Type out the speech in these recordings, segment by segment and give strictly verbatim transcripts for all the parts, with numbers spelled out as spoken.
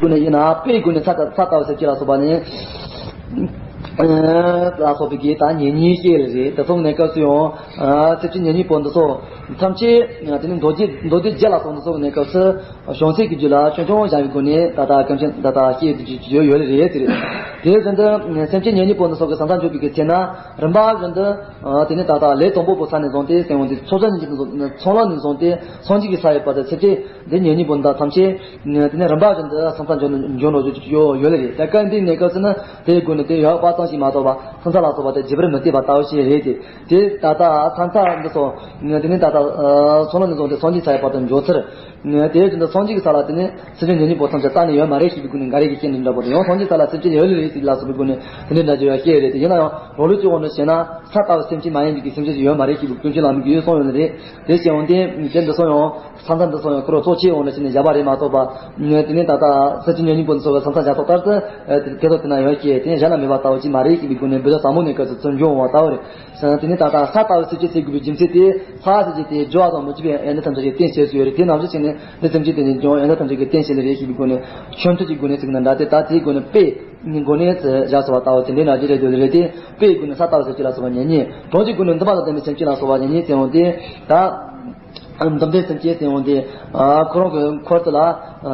སྒོ་ནས་ཡིན་ན་དཔེའི་སྒོ་ནས་ས་ལྟ་ས་ལྟ་བ་སེམས་བསྐྱེད་ལ་སོགས་པ་ནི། ལ་སོགས་པའི་གི་ད་ཉེ་གཉིས་སྐྱེ་ལ་རེད། དེ་སོང་ནས་སྐབས་སུ་ཡང་སེམས་བསྐྱེད་ཉེ་གཉིས་པོ་འདི་སོགས་ཐམས་ཅད་དེ་ནི་མདོ་སྡེ་མདོ་སྡེ་རྒྱན་ལ་སོགས་འདི་སོགས་ནས་སྐབས་སུ་བྱང་སེམས་ཀྱི་རྒྱུད་ལ་ཆུང་ཆུང་བཞག་པའི་སྒོ་ནས་ད་ལྟ་སྐམ་ཆེན་ད་ལྟ་སྐྱེ་ཡོད་ཡོད་ལ་རེད་དེ་རེད། དེ་བཞིན་དུ་སེམས་བསྐྱེད་ཉེ་གཉིས་པོ་འདི་སོགས་ཀྱི་ས་མཚམས་འཇོག་པའི་གི་ཚེ་ན་རིམ་པ་བཞིན་དུ་དེ་ནི་ད་ལྟ་ལས་དང་པོ་པོ་ས་ནས་བཟུང་སྟེ་སེམས་འོང་དེ་ཚོགས་བྱ་ནས་ཚོགས་ལ་ནས་བཟུང་སྟེ་སངས་རྒྱས་ཀྱི་ས་ཡི་བར་དུ་སེམས་བསྐྱེད། འདི་ཉེ་གཉིས་པོ་འདི་ཐམས་ཅད་དེ་ནས་རིམ་པ་བཞིན་དུ་ས་མཚམས་འཇོག་འཇོག་འགྲོ་ཡོད་ཡོད་ལེ་རེད། ད་སྐབས་འདི་གནས་སྐབས་སུ་ནི་དེའི་སྒོ་ནས་དེ་ཡོད་པ་ཙམ་ཞིག་མ་གཏོགས་པ་ས་མཚམས་ལ་སོགས་པ་དེ་བརྗེ་བར་མི་བལྟས་པ་ལྟ་བུ་ཞིག་རེད་དེ། དེ་ད་ལྟ་ས་མཚམས་འདི་སོགས་དེ་ནས་ད་ལྟ་ཚོགས་ལ་ནས་བཟུང་སྟེ་སངས་རྒྱས་ས་ཡི་བར་དུ་འཇོག་ཚུལ། དེ་བཞིན་དུ་སངས་རྒྱས་ཀྱི་ས་ལ་དེ་ནས་སེམས་བསྐྱེད་ཉེ་གཉིས་པོ་ཐམས་ཅད་གཏན་ནས་ཡོད་མ་རེད་ཞེས་པའི་སྒོ་ནས་འགའ་རེ་གིས་བཤད་ནས་འདྲ་པོ་དང་ཡང་སངས་རྒྱས་ས་ལ་སེམས་བསྐྱེད་ཡོད་ལེ་རེད་ལ་སོགས་པའི་སྒོ་ནས་དེ་འདྲའི་འདྲ་བརྗོད་ཡང་བཤད་རེད་དེ། ཡིན་ན་ཡང་རང་ལུགས་ཀྱི་དབང་དུ་བྱས་ན་ས་ལྟ་བུ་སེམས་བསྐྱེད་མ་ཡིན་པའི་གི་སེམས་བསྐྱེད་ཅིག་ཡོད་མ་རེད་ཞེས་པའི་ཀུན་མཁྱེན་བླ་མའི་གི་གསུངས་ཡོད་ནི་རེད། དེ་བྱས་འོང་དེ་དེ་འདི་སོང་ཡང་། ས་མཚམས་འདི་སོགས་ཡང་ཁོ་རང་ཚོགས་ཆེན་འོང་ལ་ཕྱིན་ནས་བཞག་པ་རེད་མ་གཏོགས་པ། དེ་ནས་ད་ལྟ་སེམས་བསྐྱེད་ཉེ་གཉིས་པོ་འདི་སོགས་ལ་ས་མཚམས་བཞག་ཐོག་ལྟར་དུ་དེ་ཐོག་དེ་ན་ཡོད་ཀྱི་དེ་ནས་གཞན་ན་མེད་པ་ལྟ་བུ་ཅིག་མ་རེད་ཅེས་པའི་སྒོ་ནས་འབུལ་ལྡོག་ཟབ་མོ་ནས་སྐབས་སུ་ཚུར་འབྱུང་འོང་བ་ལྟ་བུ་རེད། དེ་ནས་ད་ལྟ་ས་ལྟ་བུ་སེམས་བསྐྱེད་ཟེར་དགོས་པའི་རྒྱུ་མཚན་དེ་ས་ཟེར་རྒྱུ་དེ་སྦྱོར་བ་དང་མི་སྦྱོར་བའི་ཡོན་ཏན་ཐམས་ཅད་ཀྱི་རྟེན་བྱེད་སུ་ཡོད་རེད། དེ་ནམ་ཞིག་ཕྱིན་ནས་འདི་སེམས་བསྐྱེད་དེ་ནི་ཀྱང་ཡོན་ཏན་ཐམས་ཅད་ཀྱི་རྟེན་བྱེད་ལེ་རེད་ཞེས་པའི་སྒོ་ནས་ཆོས་མཐུན་གྱི་སྒོ་ནས་ཚིག་ན་འདྲ་སྟེ་ད་དེའི་སྒོ་ནས་དཔེ། སྒོ་ནས་བཞག་སོ་བ་ལྟ་བུ་དེ་འདྲའི་ན་ཅི་རེད་འདོད་རེད་དེ། དཔེའི་སྒོ་ནས་ས་ལྟ་བུ་སེམས་བསྐྱེད་ལ་སོགས་པ་ཉེ་གཉིས། གྲངས་ཀྱི་སྒོ་ནས་འདུན་པ་དང་ལྡན་པའི་སེམས་བསྐྱེད་ལ་སོགས་པ་ཉེ་གཉིས་ཟེར་འོང་དེ། ད་འདུན་ལྡན་སེམས་བསྐྱེད་ཟེར་འོང་དེ། ཁོ་རང་གི་འཁོར་དེ་ལ་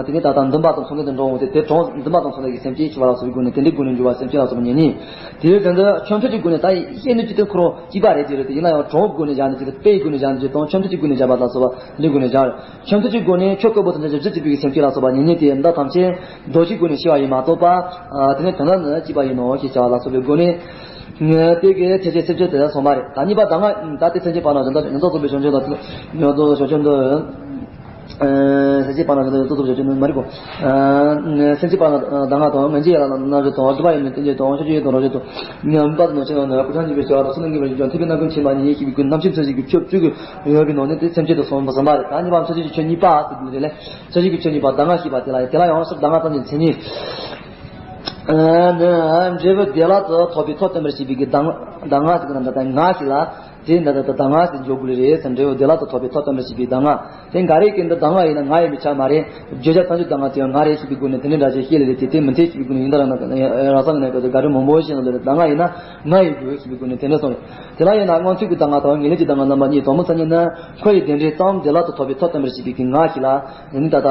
དེ་ནས་ད་ལྟ་འདུན་པ་དང་ཚོགས་ལྡན་དུ་འགྲོ་འོང་དེ་དེ་གྲངས་འདུན་པ་དང་ཚོགས་ལྡན་གྱི་སེམས་བསྐྱེད་ཞེས་པ་ལ་སོགས་པའི་སྒོ་ནས་དེ་འདྲའི་སྒོ་ནས་འགྱུར་བ་སེམས་བསྐྱེད་ལ་སོགས་པ་ཉེ་གཉིས། དེའི་དོན་དུ་ཆོས་མཐུན་གྱི་སྒོ་ནས་ད་ཡེ་ཤེས་ནུས་ཀྱི་དོན་ཁོ་རང་གཅིག་པ་རེད་དེ་རེད་དེ། ཡིན་ན་ཡང་གྲངས་ཀྱི་སྒོ་ནས་བཞག་ནས་ཅི་དང་དཔེའི་སྒོ་ནས་བཞག་ནས་ཅི་དང་ཆོས་མཐུན་གྱི་སྒོ་ནས་བཞག་པ་ལ་སོགས་པ་འདིའི་སྒོ་ནས་བཞག་ཆོས་མཐུན་གྱི་སྒོ་ནས་ཆོས་སྐུ་པོ་དང་བཅས་པའི་གཞི་གཅིག་པའི་སེམས་བསྐྱེད་ལ་སོགས་པ་ཉེ་གཉིས་ཏེ། འདི་ཐམས་ཅད་མདོ་སྡེའི་སྒོ་ནས་ཤེས་པ་ཡིན་མ་གཏོགས་པ། དེ་ནས་དོན་དམ་ནི་གཅིག་པ་ཡིན་ནོ་ཞེས་བྱ་བ་ལ་སོགས་པའི་སྒོ་ནས། དེ་གའི་ཐེག་ཆེན་སེམས་བསྐྱེད་དེ་སོང་བ་རེད། ད་གཉིས་པ་གདམས་ངག་ད་ལྟའི་སེམས་བསྐྱེད་བར་ན་ཡོངས་རྫོགས་ཡོངས་རྫོགས་རྫོགས་པའི་བྱང་ཆུབ་དང་ཡོངས་རྫོགས་བྱང་ཆུབ་འདི། སེམས་བསྐྱེད་བར་ན་ཡོངས་རྫོགས་རྫོགས་པའི་བྱང་ཆུབ་འདི་མ་རེད་གོ། སེམས་བསྐྱེད་བར་ན་གདམས་ངག་དང་ངེས་འབྱེད་ཡན་ལག་རྣམ་བཞི་དང་སྒྲུབ་པ་ཡོན་ཏན་བརྟན་བཅོས་དང་ཕྱོགས་བཅུའི་ཡུལ་དང་རང་བཞིན་དང་། ཉམས་པ་དང་ནང་བྱེད་རྣམས་ནི་ཀུན་བྱང་ཆུབ་པའི་བྱ་བ་དང་བསོད་ནམས་དགེ་བའི་རྒྱུ་དང་ཐེག་པའི་རྣམ་ཀུན་མཁྱེན་པ་ཉིད་ཡིན་ཞེས་པའི་ཀུན་རྣམ་མཁྱེན་ཚུལ་བཞིན་གྱི་ཆོས་བཅུ་གི་ཡོད་པའི་ནང་ནས་དེ་སེམས་བསྐྱེད་དུ་སོང་བ་ཟིན་པ་རེད། ད་གཉིས་པ་མཚན་བཅས་ཀྱི་ཆོས་གཉིས་པ་ཟེར་དུས་དེ་ལས་མཚན་བཅས་ཀྱི་ཆོས་གཉིས་པ་གདམས་ངག་ཞེས་པ་དེ་ལ་ཡང་དེ་ལ་ཡང་ཕྱིར་གདམས་ངག་ཙམ་གྱི་མཚན་ཉིད། ནི་འབྲས་བུ་བདེ་བླག་ཏུ་ཐོབ་པའི་ཐབས་སྟོན་པར་བྱེད་པའི་གི་གདམས་གདམས་ངག་ཟེར་གི་ན་འདྲ་ད་ངག་ཞིག་ལ་དེ་འདྲ་ད་གདམས་ངག་ཟེར་འཇོག་དགོས་ལེ་རེད་ཟེར། འབྲས་བུ་བདེ་བླག་ཏུ་ཐོབ་པའི་ཐབས་སྟོན་པར་བྱེད་པའི་གདམས་ངག་དེ་འགའ་རེ་གི་འདི་གདམས་ངག་ཡིན་ན་ང་ཡི་མི་ཆགས་མ་རེད། བརྗོད་བྱ་ཐམས་ཅད་གདམས་ངག་དེ་ཡང་ང་རེད་ཞེས་པའི་སྒོ་ནས་དེ་འདྲའི་འདྲ་ཅིག་བཤད་ལེ་རེད་དེ། དེ་མི་འཐད་ཞེས་པའི་སྒོ་ནས་ཡིན་ད་རང་ན་རང་སང་གི་ན་ག་དེ་འགའ་རེ་མང་པོ་ཞིག་ན་ལེ་རེད། གདམས་ངག་ཡིན་ན་ང་ཡི་དགོས་ཞེས་པའི་སྒོ་ནས་དེ་འདྲ་གསུངས་རེད། དེ་ལ་ཡིན་ན་མངོན་མཐོའི་གི་གདམས་ངག་དང་ངེས་ལེགས་ཀྱི་གདམས་ངག་རྣམ་པ་གཉིས། དང་པོ་མཚན་ཉིད་ནི་ཁོ་ཡི་བདེ་འབྲས་ཙམ་བདེ་བླག་ཏུ་ཐོབ་པའི་ཐབས་སྟོན་པར་བྱེད་པའི་གི་ངག་ཞིག་ལ། དེ་ནི་ད་ལྟ་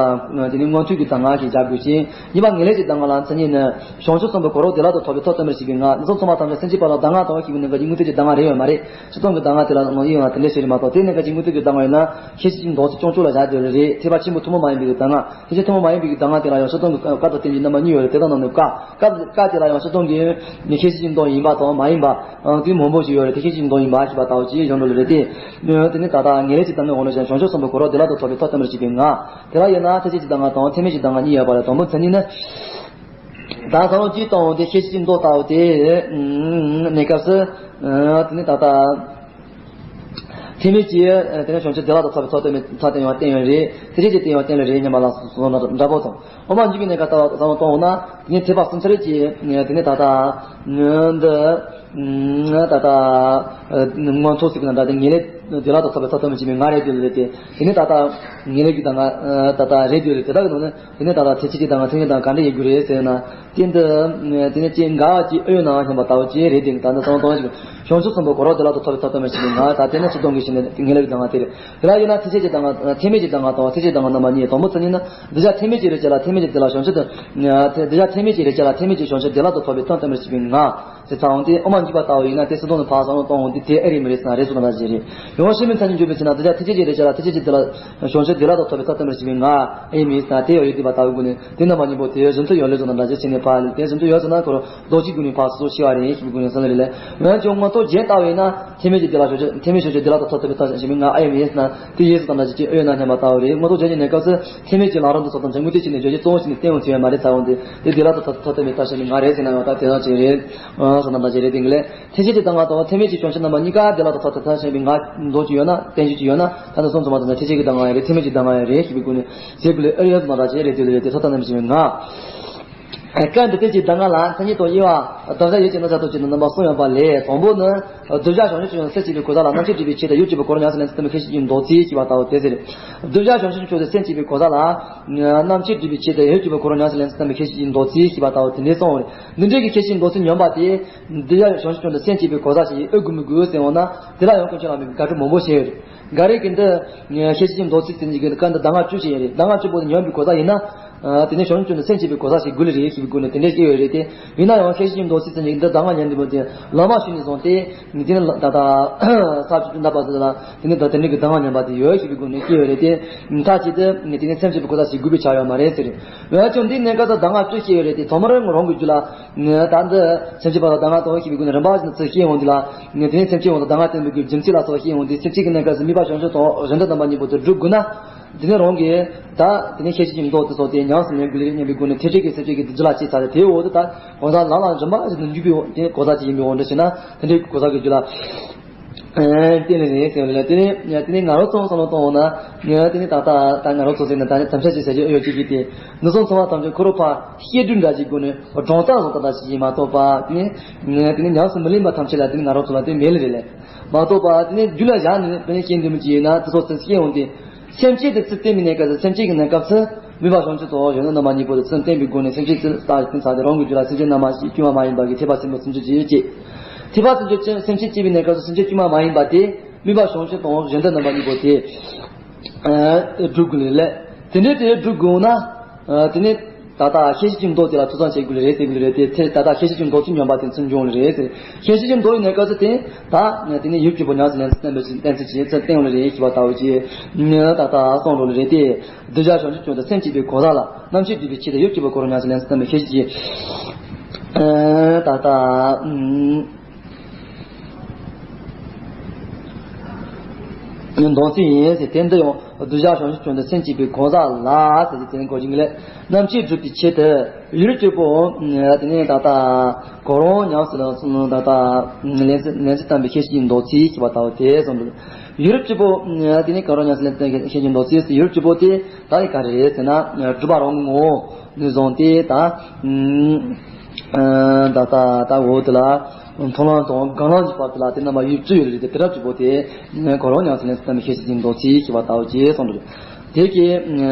དེ་ནི་མངོན་མཐོའི་གི་གདམས་ངག་ཞིག་བཞག་དགོས་ཤིང་། གཉིས་པ་ངེས་ལེགས་ཀྱི་གདམས་ངག་ལ་མཚན་ཉིད་ནི་བྱང་ཆུབ་གསུམ་པོ་གོ་རབ་བདེ་བླག་ཏུ་ཐོབ་པའི་ཐབས་སྟོན་པར་བྱེད་པའི་ངག། འདི་ཚོ་ཚང་མ་ཐམས་ཅད་སེམས་བསྐྱེད་པ་ལ་གདམས་ངག་དང་ཞེས་པའི་ནང་གི་དངོས་མཐུན་གྱི་གདམས་ངག་རེད་ཡོད་མ་རེད། སྤྱིར་བཏང་གི་གདམས་ངག་དེ་ལ་ནང་ཡིན་ཡང་དེ་འདྲ་ཞིག་རེད་མ་གཏོགས། དེ་ནི་ག་ཅིག་དངོས་མཐུན་གྱི་གདམས་ངག་ཡིན་ན་ཤེར་ཕྱིན་གྱི་མདོ་ཚིག་རྐྱང་ཅོག་ལ་བཞག་དེ་རེད། ཐེག་པ་ཆེན་པོ་ཐུན་མོང་མ་ཡིན་པའི་གི་གདམས་ངག་ཐེག་ཆེན་ཐུན་མོང་མ་ཡིན་པའི་གི་གདམས་ངག་དེ་ལ་ཡང་སྤྱིར་བཏང་གི་བཀའ་དང་བསྟན་བཅོས་རྣམ་པ་གཉིས་ཡོད་རེད། དེ་དག་ནང་ནས་བཀའ་བཀའ་བཀའ་དེ་ལ་ཡང་སྤྱིར་བཏང་གི་ནི་ཤེར་ཕྱིན་གྱི་མདོ་ཡིན་པ་དང་མ་ཡིན་པ་དེ་མང་པོ་ཞིག་ཡོད་རེད། དེ་ཤེར་ཕྱིན་གྱི་མདོ་ཡིན་པ་ཞེས་པ་ལྟ་བུ་ཅིག་བཞག་འགྲོ་ལེ་རེད་དེ། དེ་ནི་ད་ལྟ་ངེས་ལེགས་ཀྱི་གདམས་ངག་འོ་ན་བྱང་ཆུབ་གསུམ་པོ་གོ་རབ་བདེ་བླག་ཏུ་ཐོབ་པའི་ཐབས་སྟོན་པར་བྱེད་པའི་ངག། དེ་ལ་ཡིན་ན་ཐེག་ཆེན་གྱི་གདམས་ངག་དང་ཐེག་དམན་གྱི་གདམས་ངག་གཉིས་ཡོད་པ་རེད། དང་པོ་མཚན་ཉིད་ནི། ད་གསང་བ་སྤྱིར་བཏང་དེ་ཤེར་ཕྱིན་གྱི་མདོ་ལྟ་བུ་དེ་གནས་སྐབས་སུ་དེ་ནི་ད་ལྟ་ཐེག་དམན་གྱི་དེ་ནི་བྱང་ཆུབ་བདེ་བླག་ཏུ་ཐོབ་པའི་ཐབས་སྟོན་པའི་ཐབས་སྟོན་ཡང་བསྟན་ཡོད་རེད། ཐེག་ཆེན་གྱི་སྟོན་ཡང་བསྟན་ལེ་རེད་སྙམ་པ་ལ་སོགས་པ་འདྲ་པོ་དང་། དབུ་མ་འཇུག་པའི་གནས་སྐབས་ལྟ་བུ་བསམ་བློ་གཏོང་འོང་ན་དེ་ནི་ཐེག་པ་གསུམ་ཆར་གྱི་དེ་ནི་ད་ལྟ་འདི། ད་ལྟ་མངོན་མཐོ་ཟེར་གྱི་ན་འདྲ་དེ་ངེས་ལེགས་བདེ་བླག་ཏུ་ཐོབ་པའི་ཐབས་སྟོན་པར་བྱེད་པའི་ངག་རེད་འདོད་ལེ་དེ། དེ་ནི་ད་ལྟ་ངེས་ལེགས་ཀྱི་གདམས་ངག་ད་ལྟ་རེད་འདོད་ལེ་དེ་དག་གི་ནང་ནས་དེ་ནི་ད་ལྟ་ཐེག་ཆེན་གྱི་གདམས་ངག་ཐེག་ཆེན་གདམས་ངག་ག་འདྲ་ཡིན་དགོས་རེད་ཟེར་ན། དེ་འདི་དེ་ནི་ཅིག་འགལ་བ་ཅིག་ཨེ་ཡོད་ན་སྙམ་པ་ལྟ་བུ་ཅིག་རེད་དེ། ད་ནི་གསང་བ་གཏོང་ཞིག་བྱང་ཆུབ་གསུམ་པོ་གོ་རབ་བདེ་བླག་ཏུ་ཐོབ་པའི་ཐབས་སྟོན་པར་བྱེད་པའི་ངག། ད་དེ་ནི་སྤྱིར་བཏང་གི་ཞིག་ནི་ངེས་ལེགས་ཀྱི་གདམས་ངག་དེ་རེད། དེ་ལ་ཡིན་ན་ཐེག་ཆེན་གྱི་གདམས་ངག་ཐེག་དམན་གྱི་གདམས་ངག་དང་ཐེག་ཆེན་གྱི་གདམས་ངག་རྣམ་པ་གཉིས། དང་པོ་མཚན་ཉིད་ནི། གདུལ་བྱ་ཐེག་དམན་གྱི་རེ་ཅན་ལ་ཐེག་དམན་གྱི་དེ་ལ་བྱང་ཆུབ་ཏུ། གདུལ་བྱ་ཐེག་དམན་གྱི་རེ་ཅན་ལ་ཐེག་དམན་གྱི་བྱང་ཆུབ་བདེ་བླག་ཏུ་ཐོབ་པའི་ཐབས་སྟོན་པར་བྱེད་པའི་ངག་ཟེར་ཚར་འོང་དེ། དབུ་མ་འཇུག་པ་ལྟ་བུ་ཡིན་ན་དེ་སྤྱིར་བཏང་ནས་ཕར་བསམ་བློ་གཏོང་འོང་དེ་དེ་ཨེ་རེད་མི་རེད་ཟེར་ན་རེད་ཟེར་ན་འདྲ་ཞིག་རེད། ཡང་ཤེས་མིན་ཚད་ནས་འཇོག་པའི་ཕྱིར་ན་གདུལ་བྱ་ཐེག་ཆེན་གྱི་རེ་ཅན་ལ་ཐེག་དམན་གྱི་དེ་ལ་བྱང་ཆུབ་བདེ་བླག་ཏུ་ཐོབ་པའི་ཐབས་སྟོན་པར་བྱེད་པའི་ངག་ཨེ་མིན་ཟེར་ན་དེ་ཡང་ཡོད་དེ་པ་ལྟ་བུའི་སྒོ་ནས་དེ་རྣམ་པ་གཉིས་པོ་དེ་རྗེས་སུ་ཡང་ལེགས་སོ་ན་འདྲ་ཞིག་བྱས་ནས་ཕར་ལས་དེ་རྗེས་སུ་ཡོད་ཟེར་ན་ཁོ་རང་། རྡོ་གཅིག་སྒོ་ནས་ཕར་སོ་སོ་ཤེས་པ་རེད་ཞེས་པའི་སྒོ་ནས་གསུངས་ལེ་ལེ། འོན་ཀྱང་མངོན་རྟོགས་རྒྱན་ལྟ་བས་ན་ཐེག་དམན་གྱི་དེ་ལ་བྱང་ཆུབ་ཐེག་དམན་བྱང་ཆུབ་བདེ་བླག་ཏུ་ཐོབ་ཐུབ་པའི་ཐབས་ཤེས་མིན་ང་ཨེ་ཡིན་ཟེར་ན་དེ་ཡིན་ཟེར་དང་འདྲ་ཅིག་ཅིག་ཨེ་ཡོད་ན་སྙམ་པ་ལྟ་བུ་རེད། མངོན་རྟོགས་རྒྱན་གྱི་གནས་སྐབས་སུ་ཐེག་དམན་གྱི་ལམ་རིམ་དུ་སོགས་དང་དངོས་བསྟན་གཅིག་ནས་བརྗོད་གཞི་གཙོ་བོ་ཞིག་ནས་བསྟན་འོང་ཚུལ་ཡོད་མ་རེད་ཚར་འོང་དེ་དེ་བདེ་བླག་ཏུ་ཐོབ་ཐུབ་པའི་ཐབས་ཤེས་མིན་ང་རེད་ཟེར་ན་ཡང་ད་དེ་དང་ཅིག་རེད་ཟེར་དང་འདྲ་ཅིག་རེད། དེ་འགི་ལས་ཐེག་ཆེན་གྱི་གདམས་ངག་དང་ཐེག་དམན་གྱི་བྱང་ཆུབ་རྣམ་པ་གཉིས་ཀ་བདེ་བླག་ཏུ་ཐོབ་ཐུབ་ཐབས་ཤེས་མིན་ང་མདོ་ཅིག་ཡོད་ན་བསྟན་བཅོས་ཅིག་ཡོད་ན་ད་ནི་སོང་ཙམ་པ་དང་ཐེག་ཆེན་གྱི་གདམས་ངག་ཡང་རེད་ཐེག་དམན་གྱི་གདམས་ངག་ཡང་རེད་ཞེས་པའི་སྒོ་ནས་ཟེར་དགོས་ལས་ཨེ་ཡོད་ཟེར་དང་འདྲ་ཅིག་རེད། དེ་ལས་རེད་དེ་ཐོབ་ཐབས་རྣམ་པ་ཤེས་མིན་ང་། སྐབས་འདི་ལྟར་གྱི་གདམས་ངག་ལ་མཚན་ཉིད་དང་དབྱེ་བ་གདམས་ངག་ཡོད་ཅེ་ན་བཞག་ཐོག་ཅིག་ཏུ་རྣམ་པ་གསུམ་ཡོད་པ་ལས། དང་པོ་ནི། གདུལ་བྱ་བྱང་ཆུབ་ཀྱི་སེམས་བསྐྱེད་པའི་གོ་ས་ལ་རྣམ་མཁྱེན་སྒྲུབ་པའི་ཆེད་དུ་ཡིད་ཀྱི་བུ་གོ་རོ་ཉམས་སུ་ལེན་ཚུལ་ལྟ་བུ་ཁྱད་ཆོས་ཀྱི་མདོ་ཚིག་ཅེས་པ་ལྟ་བུ་དེ་ཟེར། གདུལ་བྱ་བྱང་ཆུབ་ཀྱི་སེམས་བསྐྱེད་པའི་གོ་ས་ལ། རྣམ་མཁྱེན་སྒྲུབ་པའི་ཆེད་དུ་ཡིད་ཀྱི་བུ་གོ་རོ་ཉམས་སུ་ལེན་ཚུལ་ལྟ་བུ་ཁྱད་ཆོས་ཀྱི་མདོ་ཚིག་ཅེས་པ་ལྟ་བུ་དེ་འདྲའི་གསུངས་པ་རེད། འདི་འདྲའི་གི་ཁྱད་ཆོས་ཀྱི་མདོ་ཚིག་སྙོམས་པ་དེ། གདུལ་བྱ་བྱང་ཆུབ་ཀྱི་སེམས་བསྐྱེད་པའི་གོ་ས་ཞིག་ཨེ་དགོས་མི་དགོས་ཟེར་འོང་ན། དེ་ལ་ཡང་དཀོན་མཆོག་གླང་མའི་དགག་སྒྲུབ་མང་པོ་བྱས་ཡོད་རེད། འགའ་རེ་གིས་འདི། ཁྱད་ཆོས་ཀྱི་མདོ་ཚིག་ཟེར་མཁན་གྱི་སྐབས་འདི་གདམས་ངག་བཅུ་ཞིག་ཡོད་རེད། གདམས་ངག་བཅུ་པོ་དེ་ཉམས་པའི་གོ་ས་ཡིན་ན། དེ་ནས་བྱང་ཆུབ་ཀྱི་སེམས་བསྐྱེད་པའི་གོ་ས་ཞིག་དགོས་ལེ་རེད་ཞེས་པའི་སྒོ་ནས་དེ་འདྲ་བཤད་ཡོད་རེད་དེ། ཡིན་ན་ཡང་ཁྱད་ཆོས་ཀྱི་མདོ་ཚིག་ཟེར་མཁན་འདི་གདམས་ངག་ཉམས་པའི་མདོ་དེ་བླ་མ་ཞིག་ནས་བཟུང་སྟེ། དེ་ནས་ད་ལྟ་ས་བཅུ་བདུན་ད་བར་དུ་ལ་དེ་ནས་ད་དེ་འདྲའི་གི་གདམས་ངག་ཉམས་པ་དེ་ཡོད་ཞེས་པའི་སྒོ་ནས་བཤད་ཡོད་རེད་དེ། མཐའ་གཅིག་ཏུ་དེ་ནས་སེམས་བསྐྱེད་པའི་གོ་ས་ཞིག་དགོས་པའི་ཆ་ཡོད་མ་རེད་ཟེར། འོན་ཀྱང་འདིའི་གནས་སྐབས་སུ་གདམས་ངག་བཅུ་བཤད་ཡོད་རེད་དེ། ཐོག་མར་རང་གི་རྒྱུད་ལ། ད་འདི་སེམས་བསྐྱེད་པ་དང་གདམས་ངག་དང་ཞེས་པའི་སྒོ་ནས་རིམ་པ་བཞིན་དུ་ཚུར་བཤད་འོང་དུས་ལ། དེ་ནས་སེམས་བསྐྱེད་འོང་དང་གདམས་ངག་བསྟན་པའི་རྒྱུ་མཚན་ལ་སོགས་བཤད་འོང་དུས། སེམས་བསྐྱེད་ཀྱི་གནས་སྐབས་སུ་དམིགས་པ་བྱང་ཆུབ་དང་གཞན་དོན་དམ་པ་གཉིས་པོ་དེ་སྒྲུབ་དགོས་ན། དེ་ནས་རང་གིས་ད་དེ་ནས་ཁྱད་ཆོས་ཀྱི་མདོ་དེ་སོགས་དེ་ཉམས་སུ་ལེན་དགོས་ལེ་རེད་སྙམ་པའི་སྒོ་ནས། ཐེག་ཆེན་གྱི་སེམས་བསྐྱེད་ཀྱི་རྒྱུད་ལ་སྐྱེས་ཚར་རེད། དེའི་འོག་ཏུ་ད་གང་ཟག་ལམ་ལ་རིམ་པ་བཞིན་དུ་འཇུག་པའི་འོག་དེ་གོ་ས་ཅིག་ཡིན་པའི་འོག་འདྲ་ཞིག་ན། དེ་འདྲའི་གོ་ས་གི་རྒྱུད་ལ། ཨ། བསྟན་ནི་རེད་ཟེར་བ་ལ། དེ་ནས་དེ་ནས་ང་རང་ཚོ་བསམ་བློ་གཏོང་འོང་ན། དེ་ནས་ད་ལྟ་ད་ང་རང་ཚོ་ཟེར་ན་ད་ནི་དམ་བཅའ་ཅིག་བྱ་རྒྱུ་ཡོད་ཅིག་གིས་དེ། འདི་ཚོ་ཚང་མ་ཐམས་ཅད་ཁོ་རང་ཕར་བཤད་སྒྲུབ་འདྲ་ཅིག་སྒོ་ནས་སྦྱོང་རྩལ་བཟོ་ལྟ་ཞིག་ཡིན་མ་གཏོགས་པ། དེ་ནས་དེ་ནས་ཉམས་སུ་མི་ལེན་པ་ཐམས་ཅད་ལ་དེ་ནས་ང་རང་ཚོ་ལ་དེ་མེད་ལེ་རེད། མ་གཏོགས་པ་དེ་ནས་རྒྱུད་ལ་བཞག་ནས་དཔེ་ནས་བཤད་འདོད་མི་ཅིག་ཡོད་ན། དེ་ཚོ་ཚུར་བཤད་འོང་དུས། སེམས་བསྐྱེད་དེ་ཚུར་བསྟན་པའི་གནས་སྐབས་སུ། སེམས་བསྐྱེད་ཀྱི་གནས་སྐབས་སུ་དམིགས་པ་བྱང་ཆུབ་དང་གཞན་དོན་རྣམ་པ་གཉིས་པོ་དེ་ཚུར་བསྟན་པའི་སྒོ་ནས། སེམས་བསྐྱེད་ཚུར་ལྟ་བསྟན་ཚར་ཏེ། རང་གི་རྒྱུད་ལ་སེམས་བསྐྱེད་རྣལ་མ་ཞིག་དཀྱུས་མ་མ་ཡིན་པ་གི་ཐེག་པ་ཆེན་པོའི་སེམས་བསྐྱེད་ཅིག་སྐྱེས། ཐེག་པ་ཆེན་པོའི་སེམས་བསྐྱེད་སྐྱེས་པའི་གནས་སྐབས་སུ་སེམས་བསྐྱེད་དཀྱུས་མ་མ་ཡིན་པ་དེ། དམིགས་པ་བྱང་ཆུབ་དང་གཞན་དོན་རྣམ་པ་གཉིས་པོ་དེ། ཨ། སྒྲུབ་དགོས་ལེ་ལས། དེ་འདྲའི་དེ་སྒྲུབ་དགོས་ན། ཨ། དེ་ནས་ད་ལྟ་ཁྱད་ཆོས་ཀྱི་མདོ་དེ་ལ་ཐོས་བསམ་བྱེད་དགོས་ལེ་རེད། དེ་དགོས་ལེ་རེད་དེ། དེ་ད་ལྟ་ཁྱད་ཆོས་ཀྱི་མདོ་ཚིག་སྙོམས་པ་དེ་ཚུར་འབྱུང་ལེ་རེད་ཟེར། ཁྱད་ཆོས་ཀྱི་མདོ་ཡི་གནས་སྐབས་སུ་དེ་ད་དེ་ནས་ཡིད་ཀྱི་བུ་ཉམས་སུ་ལེན་ཚུལ་བསྟན་པའི་ཚུལ་བསྟན་ཚུལ་གྱིས་ཚུར་བསྟན་ལེ་རེད་ཞེས་པ་ལྟ་བུ་ཅིག་ད་ལྟ་གསུངས་འགྲོ་ལེ་རེད་དེ། གདུལ་བྱ་བྱང་ཆུབ་ཀྱི་སེམས་བསྐྱེད་པའི་གོ་ས་ལ་རྣམ་མཁྱེན་སྒྲུབ་པའི་ཆེད་དུ་ཡིད་ཀྱི་བུ་གོ་རོ་ཉམས་སུ་ལེན་ཚུལ་བསྟན་པའི་ཁྱད་ཆོས་ཀྱི། ཨ། ད་ལྟ། ཨ། མདོ་ཚིག་ཡིན་ཟེར། དེ་འདི་ཡང་གདུལ་བྱ་བྱང་ཆུབ་ཀྱི་སེམས་བསྐྱེད་པའི་གོ་ས་ལ་ཟེར་ཏེ་དེ་ནས་གོ་རིམ་ལས། རྣམ་མཁྱེན་སྒྲུབ་པའི་ཆེད་དུ་ཡིད་ཀྱི་བུ། དེ་ནས་ད་ལྟ་གོ་རོ་ཉམས་སུ་ལེན་ཚུལ། ད་ལྟ་ལེན་ཚུལ་ལེན་ཚུལ་བསྟན་པའི་ཁྱད་ཆོས་ཀྱི་མདོ་ཚིག་ཅེས་པ་ལྟ་བུ་དེ་གསུངས་འདུག་ཡིད་ཀྱི་བུ། དེ་ནས་གོ་རོ་ཉམས་སུ་ལེན་ཚུལ་བསྟན་པའི་ཁྱད་ཆོས་ཀྱི་མདོ་ཚིག་ཟེར། ཡིད་ཀྱི་བུ་དེ་ད་ཡི་ག་རེ་ཟེར་ན། སྒྲུབ་པ་རང་གི་ངོ་བོ་ནས་བཟུང་སྟེ་ད། ཨ། ད་ལྟ་ད་འོག་དེ་ལ་མཐོང་ལམ་དང་སྒོམ་ལམ་གྱི་བར་དེ་ལ་དེ་རྣམ་པ་ཡོད་ཚུལ་ཡོད་ལེ་རེད་དེ། དེ་རབ་ཀྱི་བུ་དེ་གོ་རོ་ཉམས་སུ་ལེན་ཚུལ་བསྟན་པའི་ཁྱད་ཆོས་ཀྱི་མདོ་ཚིག་ཅེས་པ་ལྟ་བུ་ཅིག་གསུངས་འདུག་དེ་གི། ཨ།